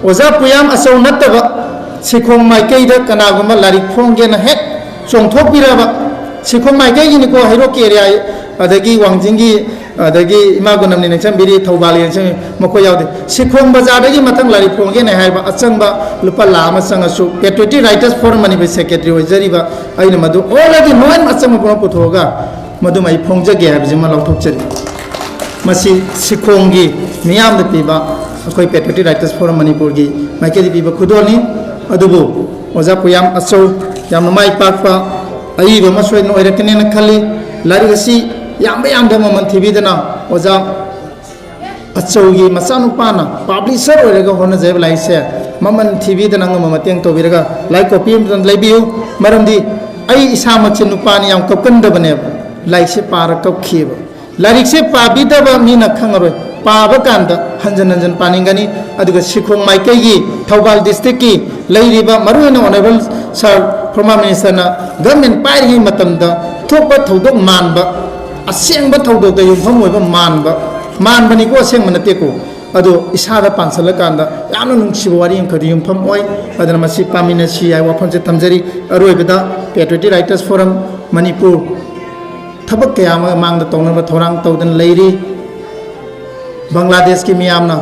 ꯑꯣꯖꯥ ꯄꯨꯌꯥꯝ ꯑꯆꯧ ꯅꯠꯇꯕ ꯁꯤꯈꯣꯡ ꯃꯥꯏꯀꯩꯗ ꯀꯅꯥꯒꯨꯝꯕ ꯂꯥꯏꯔꯤꯛ ꯐꯣꯡꯒꯦꯅ ꯍꯦꯛ ꯆꯣꯡꯊꯣꯛꯄꯤꯔꯕ, ꯁꯤꯈꯣꯡ ꯃꯥꯏꯀꯩꯒꯤꯅꯤꯀꯣ, ꯍꯩꯔꯣꯛꯀꯤ ꯑꯦꯔꯤꯌꯥ, ꯑꯗꯒꯤ ꯋꯥꯡꯖꯤꯡꯒꯤ, ꯑꯗꯒꯤ ꯏꯃꯥ ꯒꯨꯅꯝꯅꯤ ꯅꯛꯁꯟꯕꯤꯔꯤ, ꯊꯧꯕꯥꯜꯒꯤ ꯅꯛꯁꯟꯕꯤꯔꯤ, ꯃꯈꯣꯏ ꯌꯥꯎꯗꯦ꯫ ꯁꯤꯈꯣꯡ ꯕꯖꯥꯔꯗꯒꯤ ꯃꯊꯪ ꯂꯥꯏꯔꯤꯛ ꯐꯣꯡꯒꯦꯅ ꯍꯥꯏꯕ ꯑꯆꯪꯕ ꯂꯨꯄꯥ ꯂꯥꯈ ꯑꯃ ꯆꯪꯉꯁꯨ, Patriotic Writers Forum Manipur secretary ꯑꯣꯏꯖꯔꯤꯕ ꯑꯩꯅ ꯃꯗꯨ already ꯂꯣꯏꯅ ꯑꯆꯪꯕ ꯄꯨꯝꯅꯃꯛ ꯄꯨꯊꯣꯛꯑꯒ ꯃꯗꯨꯃ ꯑꯩ ꯐꯣꯡꯖꯒꯦ ꯍꯥꯏꯕꯁꯤꯃ ꯂꯥꯎꯊꯣꯛꯆꯔꯤ꯫ ꯃꯁꯤ ꯁꯤꯈꯣꯡꯒꯤ ꯃꯤꯌꯥꯝꯗ ꯄꯤꯕ, ꯑꯩꯈꯣꯏ Patriotic Writers Forum ꯃꯅꯤꯄꯨꯔꯒꯤ ꯃꯥꯏꯀꯩꯗꯒꯤ ꯄꯤꯕ ꯈꯨꯗꯣꯜꯅꯤ꯫ ꯑꯗꯨꯕꯨ ꯑꯣꯖꯥ ꯄꯨꯌꯥꯝ ꯑꯆꯧ, ꯌꯥꯝꯅ ꯃꯥꯏ ꯄꯥꯛꯄ ꯑꯏꯕ ꯑꯃ ꯁꯣꯏꯗꯅ ꯑꯣꯏꯔꯛꯀꯅꯦꯅ ꯈꯜꯂꯤ꯫ ꯂꯥꯏꯔꯤꯛ ꯑꯁꯤ ꯌꯥꯝꯕ ꯌꯥꯝꯗꯕ ꯃꯃꯜ ꯊꯤꯕꯤꯗꯅ ꯑꯣꯖꯥ ꯑꯆꯧꯒꯤ ꯃꯆꯥꯅꯨꯄꯥꯅ ꯄꯕ꯭ꯂꯤꯁꯔ ꯑꯣꯏꯔꯒ ꯍꯣꯠꯅꯖꯩꯕ ꯂꯥꯏꯔꯤꯛꯁꯦ ꯃꯃꯜ ꯊꯤꯕꯤꯗꯅ ꯑꯉꯝꯕ ꯃꯇꯦꯡ ꯇꯧꯕꯤꯔꯒ ꯂꯥꯏꯔꯤꯛ ꯀꯣꯄꯤ ꯑꯃꯇꯪ ꯂꯩꯕꯤꯌꯨ꯫ ꯃꯔꯝꯗꯤ ꯑꯩ ꯏꯁꯥꯃꯛꯁꯦ ꯅꯨꯄꯥꯅꯤ, ꯌꯥꯝ ꯀꯞꯀꯟꯗꯕꯅꯦꯕ꯫ ꯂꯥꯏꯔꯤꯛꯁꯦ ꯄꯥꯔ ꯀꯞꯈꯤꯑꯕ꯫ ꯂꯥꯏꯔꯤꯛꯁꯦ ꯄꯥꯕꯤꯗꯕ ꯃꯤꯅ ꯈꯪꯉꯔꯣꯏ, ꯄꯥꯕ ꯀꯥꯟꯗ ꯍꯟꯖꯟ ꯍꯟꯖꯟ ꯄꯥꯅꯤꯡꯒꯅꯤ꯫ ꯑꯗꯨꯒ ꯁꯤꯈꯣꯡ ꯃꯥꯏꯀꯩꯒꯤ ꯊꯧꯕꯥꯜ ꯗꯤꯁꯇ꯭ꯔꯤꯛꯀꯤ ꯂꯩꯔꯤꯕ ꯃꯔꯨꯑꯣꯏꯅ ꯑꯣꯅꯔꯦꯕꯜ ꯁꯥꯔ ꯐꯣꯔꯃꯔ ꯃꯤꯅꯤꯁꯇꯔꯅ ꯒꯚꯔꯟꯃꯦꯟ ꯄꯥꯏꯔꯤꯉꯩ ꯃꯇꯝꯗ ꯊꯣꯛꯄ ꯊꯧꯗꯣꯛ ꯃꯥꯟꯕ, ꯑꯁꯦꯡꯕ ꯊꯧꯗꯣꯛꯇ ꯌꯨꯝꯐꯝ ꯑꯣꯏꯕ ꯃꯥꯟꯕ, ꯃꯥꯟꯕꯅꯤꯀꯣ, ꯑꯁꯦꯡꯕ ꯅꯠꯇꯦꯀꯣ꯫ ꯑꯗꯣ ꯏꯁꯥꯗ ꯄꯥꯟꯁꯤꯜꯂꯀꯥꯟꯗ ꯌꯥꯝꯅ ꯅꯨꯡꯁꯤꯕ ꯋꯥꯔꯤ ꯑꯃꯈꯛꯇ ꯌꯨꯝꯐꯝ ꯑꯣꯏ꯫ ꯑꯗꯨꯅ ꯃꯁꯤ ꯄꯥꯃꯤꯟꯅꯁꯤ ꯍꯥꯏꯕ ꯋꯥꯐꯝꯁꯦ ꯊꯝꯖꯔꯤ꯫ ꯑꯔꯣꯏꯕꯗ Patriotic Writers Forum ꯃꯅꯤꯄꯨꯔ ꯊꯕꯛ ꯀꯌꯥ ꯑꯃ ꯃꯥꯡꯗ ꯇꯧꯅꯕ ꯊꯧꯔꯥꯡ ꯇꯧꯗꯨꯅ ꯂꯩꯔꯤ꯫ ꯕꯪꯒ꯭ꯂꯥꯗꯦꯁꯀꯤ ꯃꯤꯌꯥꯝꯅ,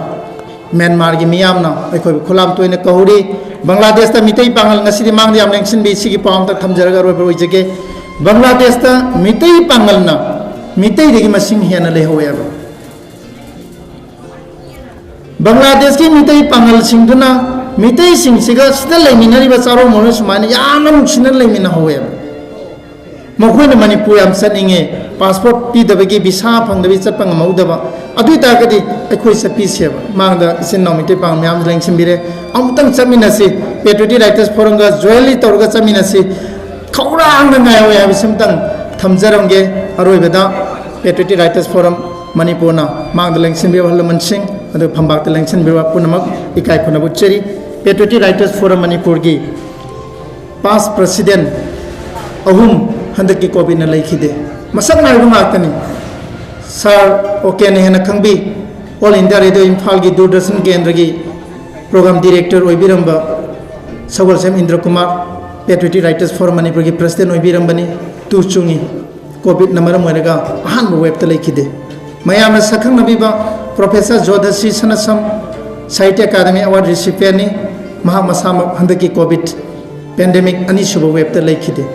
ꯃ꯭ꯌꯥꯟꯃꯥꯔꯒꯤ ꯃꯤꯌꯥꯝꯅ ꯑꯩꯈꯣꯏꯕꯨ ꯈꯨꯂꯥꯝ ꯇꯣꯏꯅ ꯀꯧꯔꯤ꯫ ꯕꯪꯒ꯭ꯂꯥꯗꯦꯁꯇ ꯃꯤꯇꯩ ꯄꯥꯉꯜ ꯉꯁꯤꯗꯤ ꯃꯥꯡꯗ ꯌꯥꯝ ꯂꯦꯡꯁꯤꯟꯕꯤ꯫ ꯁꯤꯒꯤ ꯄꯥꯎ ꯑꯝꯇ ꯊꯝꯖꯔꯒ ꯑꯔꯣꯏꯕ ꯑꯣꯏꯖꯒꯦ꯫ ꯕꯪꯒ꯭ꯂꯥꯗꯦꯁꯇ ꯃꯤꯇꯩ ꯄꯥꯉꯜꯅ ꯃꯤꯇꯩꯗꯒꯤ ꯃꯁꯤꯡ ꯍꯦꯟꯅ ꯂꯩꯍꯧꯋꯦꯕ꯫ ꯕꯪꯒ꯭ꯂꯥꯗꯦꯁꯀꯤ ꯃꯤꯇꯩ ꯄꯥꯉꯜꯁꯤꯡꯗꯨꯅ ꯃꯤꯇꯩꯁꯤꯡꯁꯤꯒ ꯁꯤꯗ ꯂꯩꯃꯤꯟꯅꯔꯤꯕ ꯆꯥꯔꯣꯡ ꯃꯣꯔꯣꯡ ꯁꯨꯃꯥꯏꯅ ꯌꯥꯝꯅ ꯅꯨꯡꯁꯤꯅ ꯂꯩꯃꯤꯟꯅꯍꯧꯋꯦꯕ꯫ ꯃꯈꯣꯏꯅ ꯃꯅꯤꯄꯨꯔ ꯌꯥꯝ ꯆꯠꯅꯤꯡꯉꯦ, ꯄꯥꯁꯄꯣꯔꯠ ꯄꯤꯗꯕꯒꯤ, ꯚꯤꯁꯥ ꯐꯪꯗꯕꯒꯤ ꯆꯠꯄ ꯉꯝꯍꯧꯗꯕ꯫ ꯑꯗꯨ ꯑꯣꯏ ꯇꯥꯔꯒꯗꯤ ꯑꯩꯈꯣꯏ ꯆꯠꯄꯤꯁꯦꯕ꯫ ꯃꯥꯡꯗ ꯏꯆꯤꯟ ꯏꯅꯥꯎ ꯃꯤꯇꯩ ꯄꯥꯉꯜ ꯃꯌꯥꯝꯁꯨ ꯂꯦꯡꯁꯤꯟꯕꯤꯔꯦ꯫ ꯑꯃꯨꯛꯇꯪ ꯆꯠꯃꯤꯟꯅꯁꯤ꯫ Patriotic Writers Forumꯒ jointly ꯇꯧꯔꯒ ꯆꯠꯃꯤꯟꯅꯁꯤ꯫ ꯈꯧꯔꯥꯡꯅ ꯉꯥꯏꯍꯧꯋꯦ ꯍꯥꯏꯕꯁꯤꯃꯇꯪ ꯊꯝꯖꯔꯝꯒꯦ꯫ ꯑꯔꯣꯏꯕꯗ Patriotic Writers Forum ꯃꯅꯤꯄꯨꯔꯅ ꯃꯥꯡꯗ ꯂꯦꯡꯁꯤꯟꯕꯤꯕ ꯑꯍꯜ ꯂꯃꯟꯁꯤꯡ, ꯑꯗꯨꯒ ꯐꯝꯕꯥꯛꯇ ꯂꯦꯡꯁꯤꯟꯕꯤꯕ ꯄꯨꯝꯅꯃꯛ ꯏꯀꯥꯏ ꯈꯨꯝꯅꯕ ꯎꯠꯆꯔꯤ꯫ Patriotic Writers Forum ꯃꯅꯤꯄꯨꯔꯒꯤ past president ꯑꯍꯨꯝ ꯍꯟꯗꯛꯀꯤ ꯀꯣꯚꯤꯗꯅ ꯂꯩꯈꯤꯗꯦ꯫ ꯃꯁꯛ ꯅꯥꯏꯕ ꯉꯥꯛꯇꯅꯤ꯫ ꯁꯥꯔ ꯑꯣ ꯀꯦꯅ ꯍꯦꯟꯅ ꯈꯪꯕꯤ, All India Radio ꯏꯝꯐꯥꯜꯒꯤ ꯗꯨꯔꯗꯔꯁꯟ ꯀꯦꯟꯗ꯭ꯔꯒꯤ program director ꯑꯣꯏꯕꯤꯔꯝꯕ Sagolsem Indra Kumar, Patriotic Writers Forum ꯃꯅꯤꯄꯨꯔꯒꯤ president ꯑꯣꯏꯕꯤꯔꯝꯕꯅꯤ꯫ ꯇꯨ ꯆꯨꯡꯉꯤ꯫ ꯀꯣꯚꯤꯗꯅ ꯃꯔꯝ ꯑꯣꯏꯔꯒ ꯑꯍꯥꯟꯕ waveꯇ ꯂꯩꯈꯤꯗꯦ꯫ ꯃꯌꯥꯝꯅ ꯁꯛꯈꯪꯅꯕꯤꯕ Professor ꯖꯣꯙꯁ꯭ꯔꯤ ꯁꯅꯥꯁꯝ, ꯁꯥꯍꯤꯇ꯭ꯌ ꯑꯦꯀꯥꯗꯃꯤ award recipientꯅꯤ꯫ ꯃꯍꯥꯛ ꯃꯁꯥꯃꯛ ꯍꯟꯗꯛꯀꯤ ꯀꯣꯚꯤꯗ pandemic ꯑꯅꯤꯁꯨꯕ waveꯇ ꯂꯩꯈꯤꯗꯦ꯫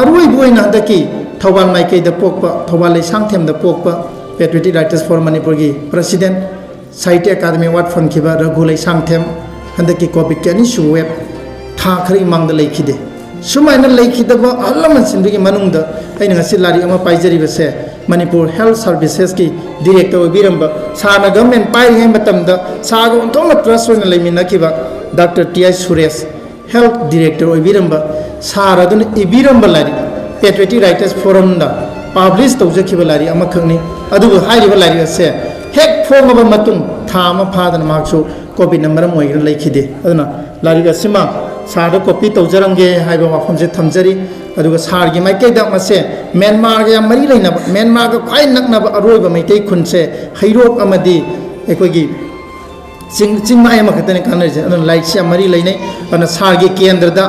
ꯑꯔꯣꯏꯕ ꯑꯣꯏꯅ ꯍꯟꯗꯛꯀꯤ ꯊꯧꯕꯥꯜ ꯃꯥꯏꯀꯩꯗ ꯄꯣꯛꯄ, ꯊꯧꯕꯥꯜ ꯂꯩꯁꯥꯡꯊꯦꯝꯗ ꯄꯣꯛꯄ Patriotic Writers Forum ꯃꯅꯤꯄꯨꯔꯒꯤ president, ꯁꯥꯍꯤꯇ꯭ꯌ ꯑꯦꯀꯥꯗꯃꯤ award ꯐꯪꯈꯤꯕ ꯔꯘꯨ ꯂꯩꯁꯥꯡꯊꯦꯝ ꯍꯟꯗꯛꯀꯤ ꯀꯣꯚꯤꯗꯀꯤ ꯑꯅꯤꯁꯨꯕ wave ꯊꯥ ꯈꯔꯒꯤ ꯃꯃꯥꯡꯗ ꯂꯩꯈꯤꯗꯦ꯫ ꯁꯨꯃꯥꯏꯅ ꯂꯩꯈꯤꯗꯕ ꯑꯍꯜ ꯂꯃꯟꯁꯤꯡꯗꯨꯒꯤ ꯃꯅꯨꯡꯗ ꯑꯩꯅ ꯉꯁꯤ ꯂꯥꯏꯔꯤꯛ ꯑꯃ ꯄꯥꯏꯖꯔꯤꯕꯁꯦ ꯃꯅꯤꯄꯨꯔ ꯍꯦꯜꯊ ꯁꯥꯔꯚꯤꯁꯦꯁꯀꯤ ꯗꯤꯔꯦꯛꯇꯔ ꯑꯣꯏꯕꯤꯔꯝꯕ, ꯁꯥꯔꯅ ꯒꯚꯔꯟꯃꯦꯟ ꯄꯥꯏꯔꯤꯉꯩ ꯃꯇꯝꯗ ꯁꯥꯔꯒ ꯑꯣꯟꯊꯣꯛꯅ ꯇ꯭ꯔꯁ ꯑꯣꯏꯅ ꯂꯩꯃꯤꯟꯅꯈꯤꯕ ꯗꯥꯛꯇꯔ ꯇꯤ ꯑꯥꯏ ꯁꯨꯔꯦꯁ, ꯍꯦꯜꯊ ꯗꯤꯔꯦꯛꯇꯔ ꯑꯣꯏꯕꯤꯔꯝꯕ ꯁꯥꯔ ꯑꯗꯨꯅ ꯏꯕꯤꯔꯝꯕ ꯂꯥꯏꯔꯤꯛ, ꯄꯦꯇ꯭ꯔꯤꯌꯣꯇꯤꯛ ꯔꯥꯏꯇꯔꯁ ꯐꯣꯔꯝꯗ ꯄꯥꯕ꯭ꯂꯤꯁ ꯇꯧꯖꯈꯤꯕ ꯂꯥꯏꯔꯤꯛ ꯑꯃꯈꯛꯅꯤ꯫ ꯑꯗꯨꯕꯨ ꯍꯥꯏꯔꯤꯕ ꯂꯥꯏꯔꯤꯛ ꯑꯁꯦ ꯍꯦꯛ ꯐꯣꯡꯉꯕ ꯃꯇꯨꯡ ꯊꯥ ꯑꯃ ꯐꯥꯗꯅ ꯃꯍꯥꯛꯁꯨ ꯀꯣꯚꯤꯗꯅ ꯃꯔꯝ ꯑꯣꯏꯗꯨꯅ ꯂꯩꯈꯤꯗꯦ꯫ ꯑꯗꯨꯅ ꯂꯥꯏꯔꯤꯛ ꯑꯁꯤꯃ ꯁꯥꯔꯗ ꯀꯣꯄꯤ ꯇꯧꯖꯔꯝꯒꯦ ꯍꯥꯏꯕ ꯋꯥꯐꯝꯁꯦ ꯊꯝꯖꯔꯤ꯫ ꯑꯗꯨꯒ ꯁꯥꯔꯒꯤ ꯃꯥꯏꯀꯩꯗ ꯃꯁꯦ ꯃ꯭ꯌꯥꯟꯃꯥꯔꯒ ꯌꯥꯝ ꯃꯔꯤ ꯂꯩꯅꯕ, ꯃ꯭ꯌꯥꯟꯃꯥꯔꯒ ꯈ꯭ꯋꯥꯏ ꯅꯛꯅꯕ ꯑꯔꯣꯏꯕ ꯃꯩꯇꯩ ꯈꯨꯟꯁꯦ ꯍꯩꯔꯣꯛ ꯑꯃꯗꯤ ꯑꯩꯈꯣꯏꯒꯤ ꯆꯤꯡ, ꯆꯤꯡꯃꯥꯏ ꯑꯃꯈꯛꯇꯅꯤ ꯀꯥꯟꯅꯔꯤꯁꯦ꯫ ꯑꯗꯨꯅ ꯂꯥꯏꯔꯤꯛꯁꯤ ꯌꯥꯝ ꯃꯔꯤ ꯂꯩꯅꯩ꯫ ꯑꯗꯨꯅ ꯁꯥꯔꯒꯤ ꯀꯦꯟꯗ꯭ꯔꯗ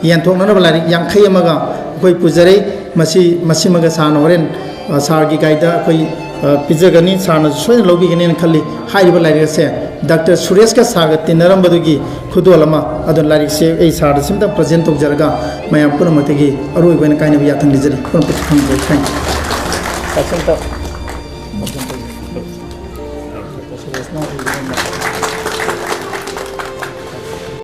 ꯌꯦꯟꯊꯣꯛꯅꯅꯕ ꯂꯥꯏꯔꯤꯛ ꯌꯥꯡꯈꯩ ꯑꯃꯒ ꯑꯩꯈꯣꯏ ꯄꯨꯖꯔꯛꯏ꯫ ꯃꯁꯤ, ꯃꯁꯤꯃꯒ ꯁꯥꯔꯅ ꯍꯣꯔꯦꯟ, ꯑ, ꯁꯥꯔꯒꯤ ꯀꯥꯏꯗ ꯑꯩꯈꯣꯏ, ꯑ, ꯄꯤꯖꯒꯅꯤ, ꯁꯥꯔꯅꯁꯨ ꯁꯣꯏꯗꯅ ꯂꯧꯕꯤꯒꯅꯤꯅ ꯈꯜꯂꯤ꯫ ꯍꯥꯏꯔꯤꯕ ꯂꯥꯏꯔꯤꯛ ꯑꯁꯦ ꯗꯥꯛꯇꯔ ꯁꯨꯔꯦꯁꯀ ꯁꯥꯔꯒ ꯇꯤꯟꯅꯔꯝꯕꯗꯨꯒꯤ ꯈꯨꯗꯣꯜ ꯑꯃ꯫ ꯑꯗꯨꯅ ꯂꯥꯏꯔꯤꯛꯁꯦ ꯑꯩ ꯁꯥꯔꯗ ꯁꯤꯝꯇꯪ ꯄ꯭ꯔꯖꯦꯟ ꯇꯧꯖꯔꯒ ꯃꯌꯥꯝ ꯄꯨꯝꯅꯃꯛꯇꯒꯤ ꯑꯔꯣꯏꯕ ꯑꯣꯏꯅ ꯀꯥꯏꯅꯕ ꯌꯥꯊꯪ ꯅꯤꯖꯔꯤ꯫ ꯄꯨꯝꯅꯃꯛꯇꯁꯨ ꯊꯝꯖꯔꯤ꯫ Thank you꯫ ꯁꯥꯔ, ꯁꯤꯝꯇ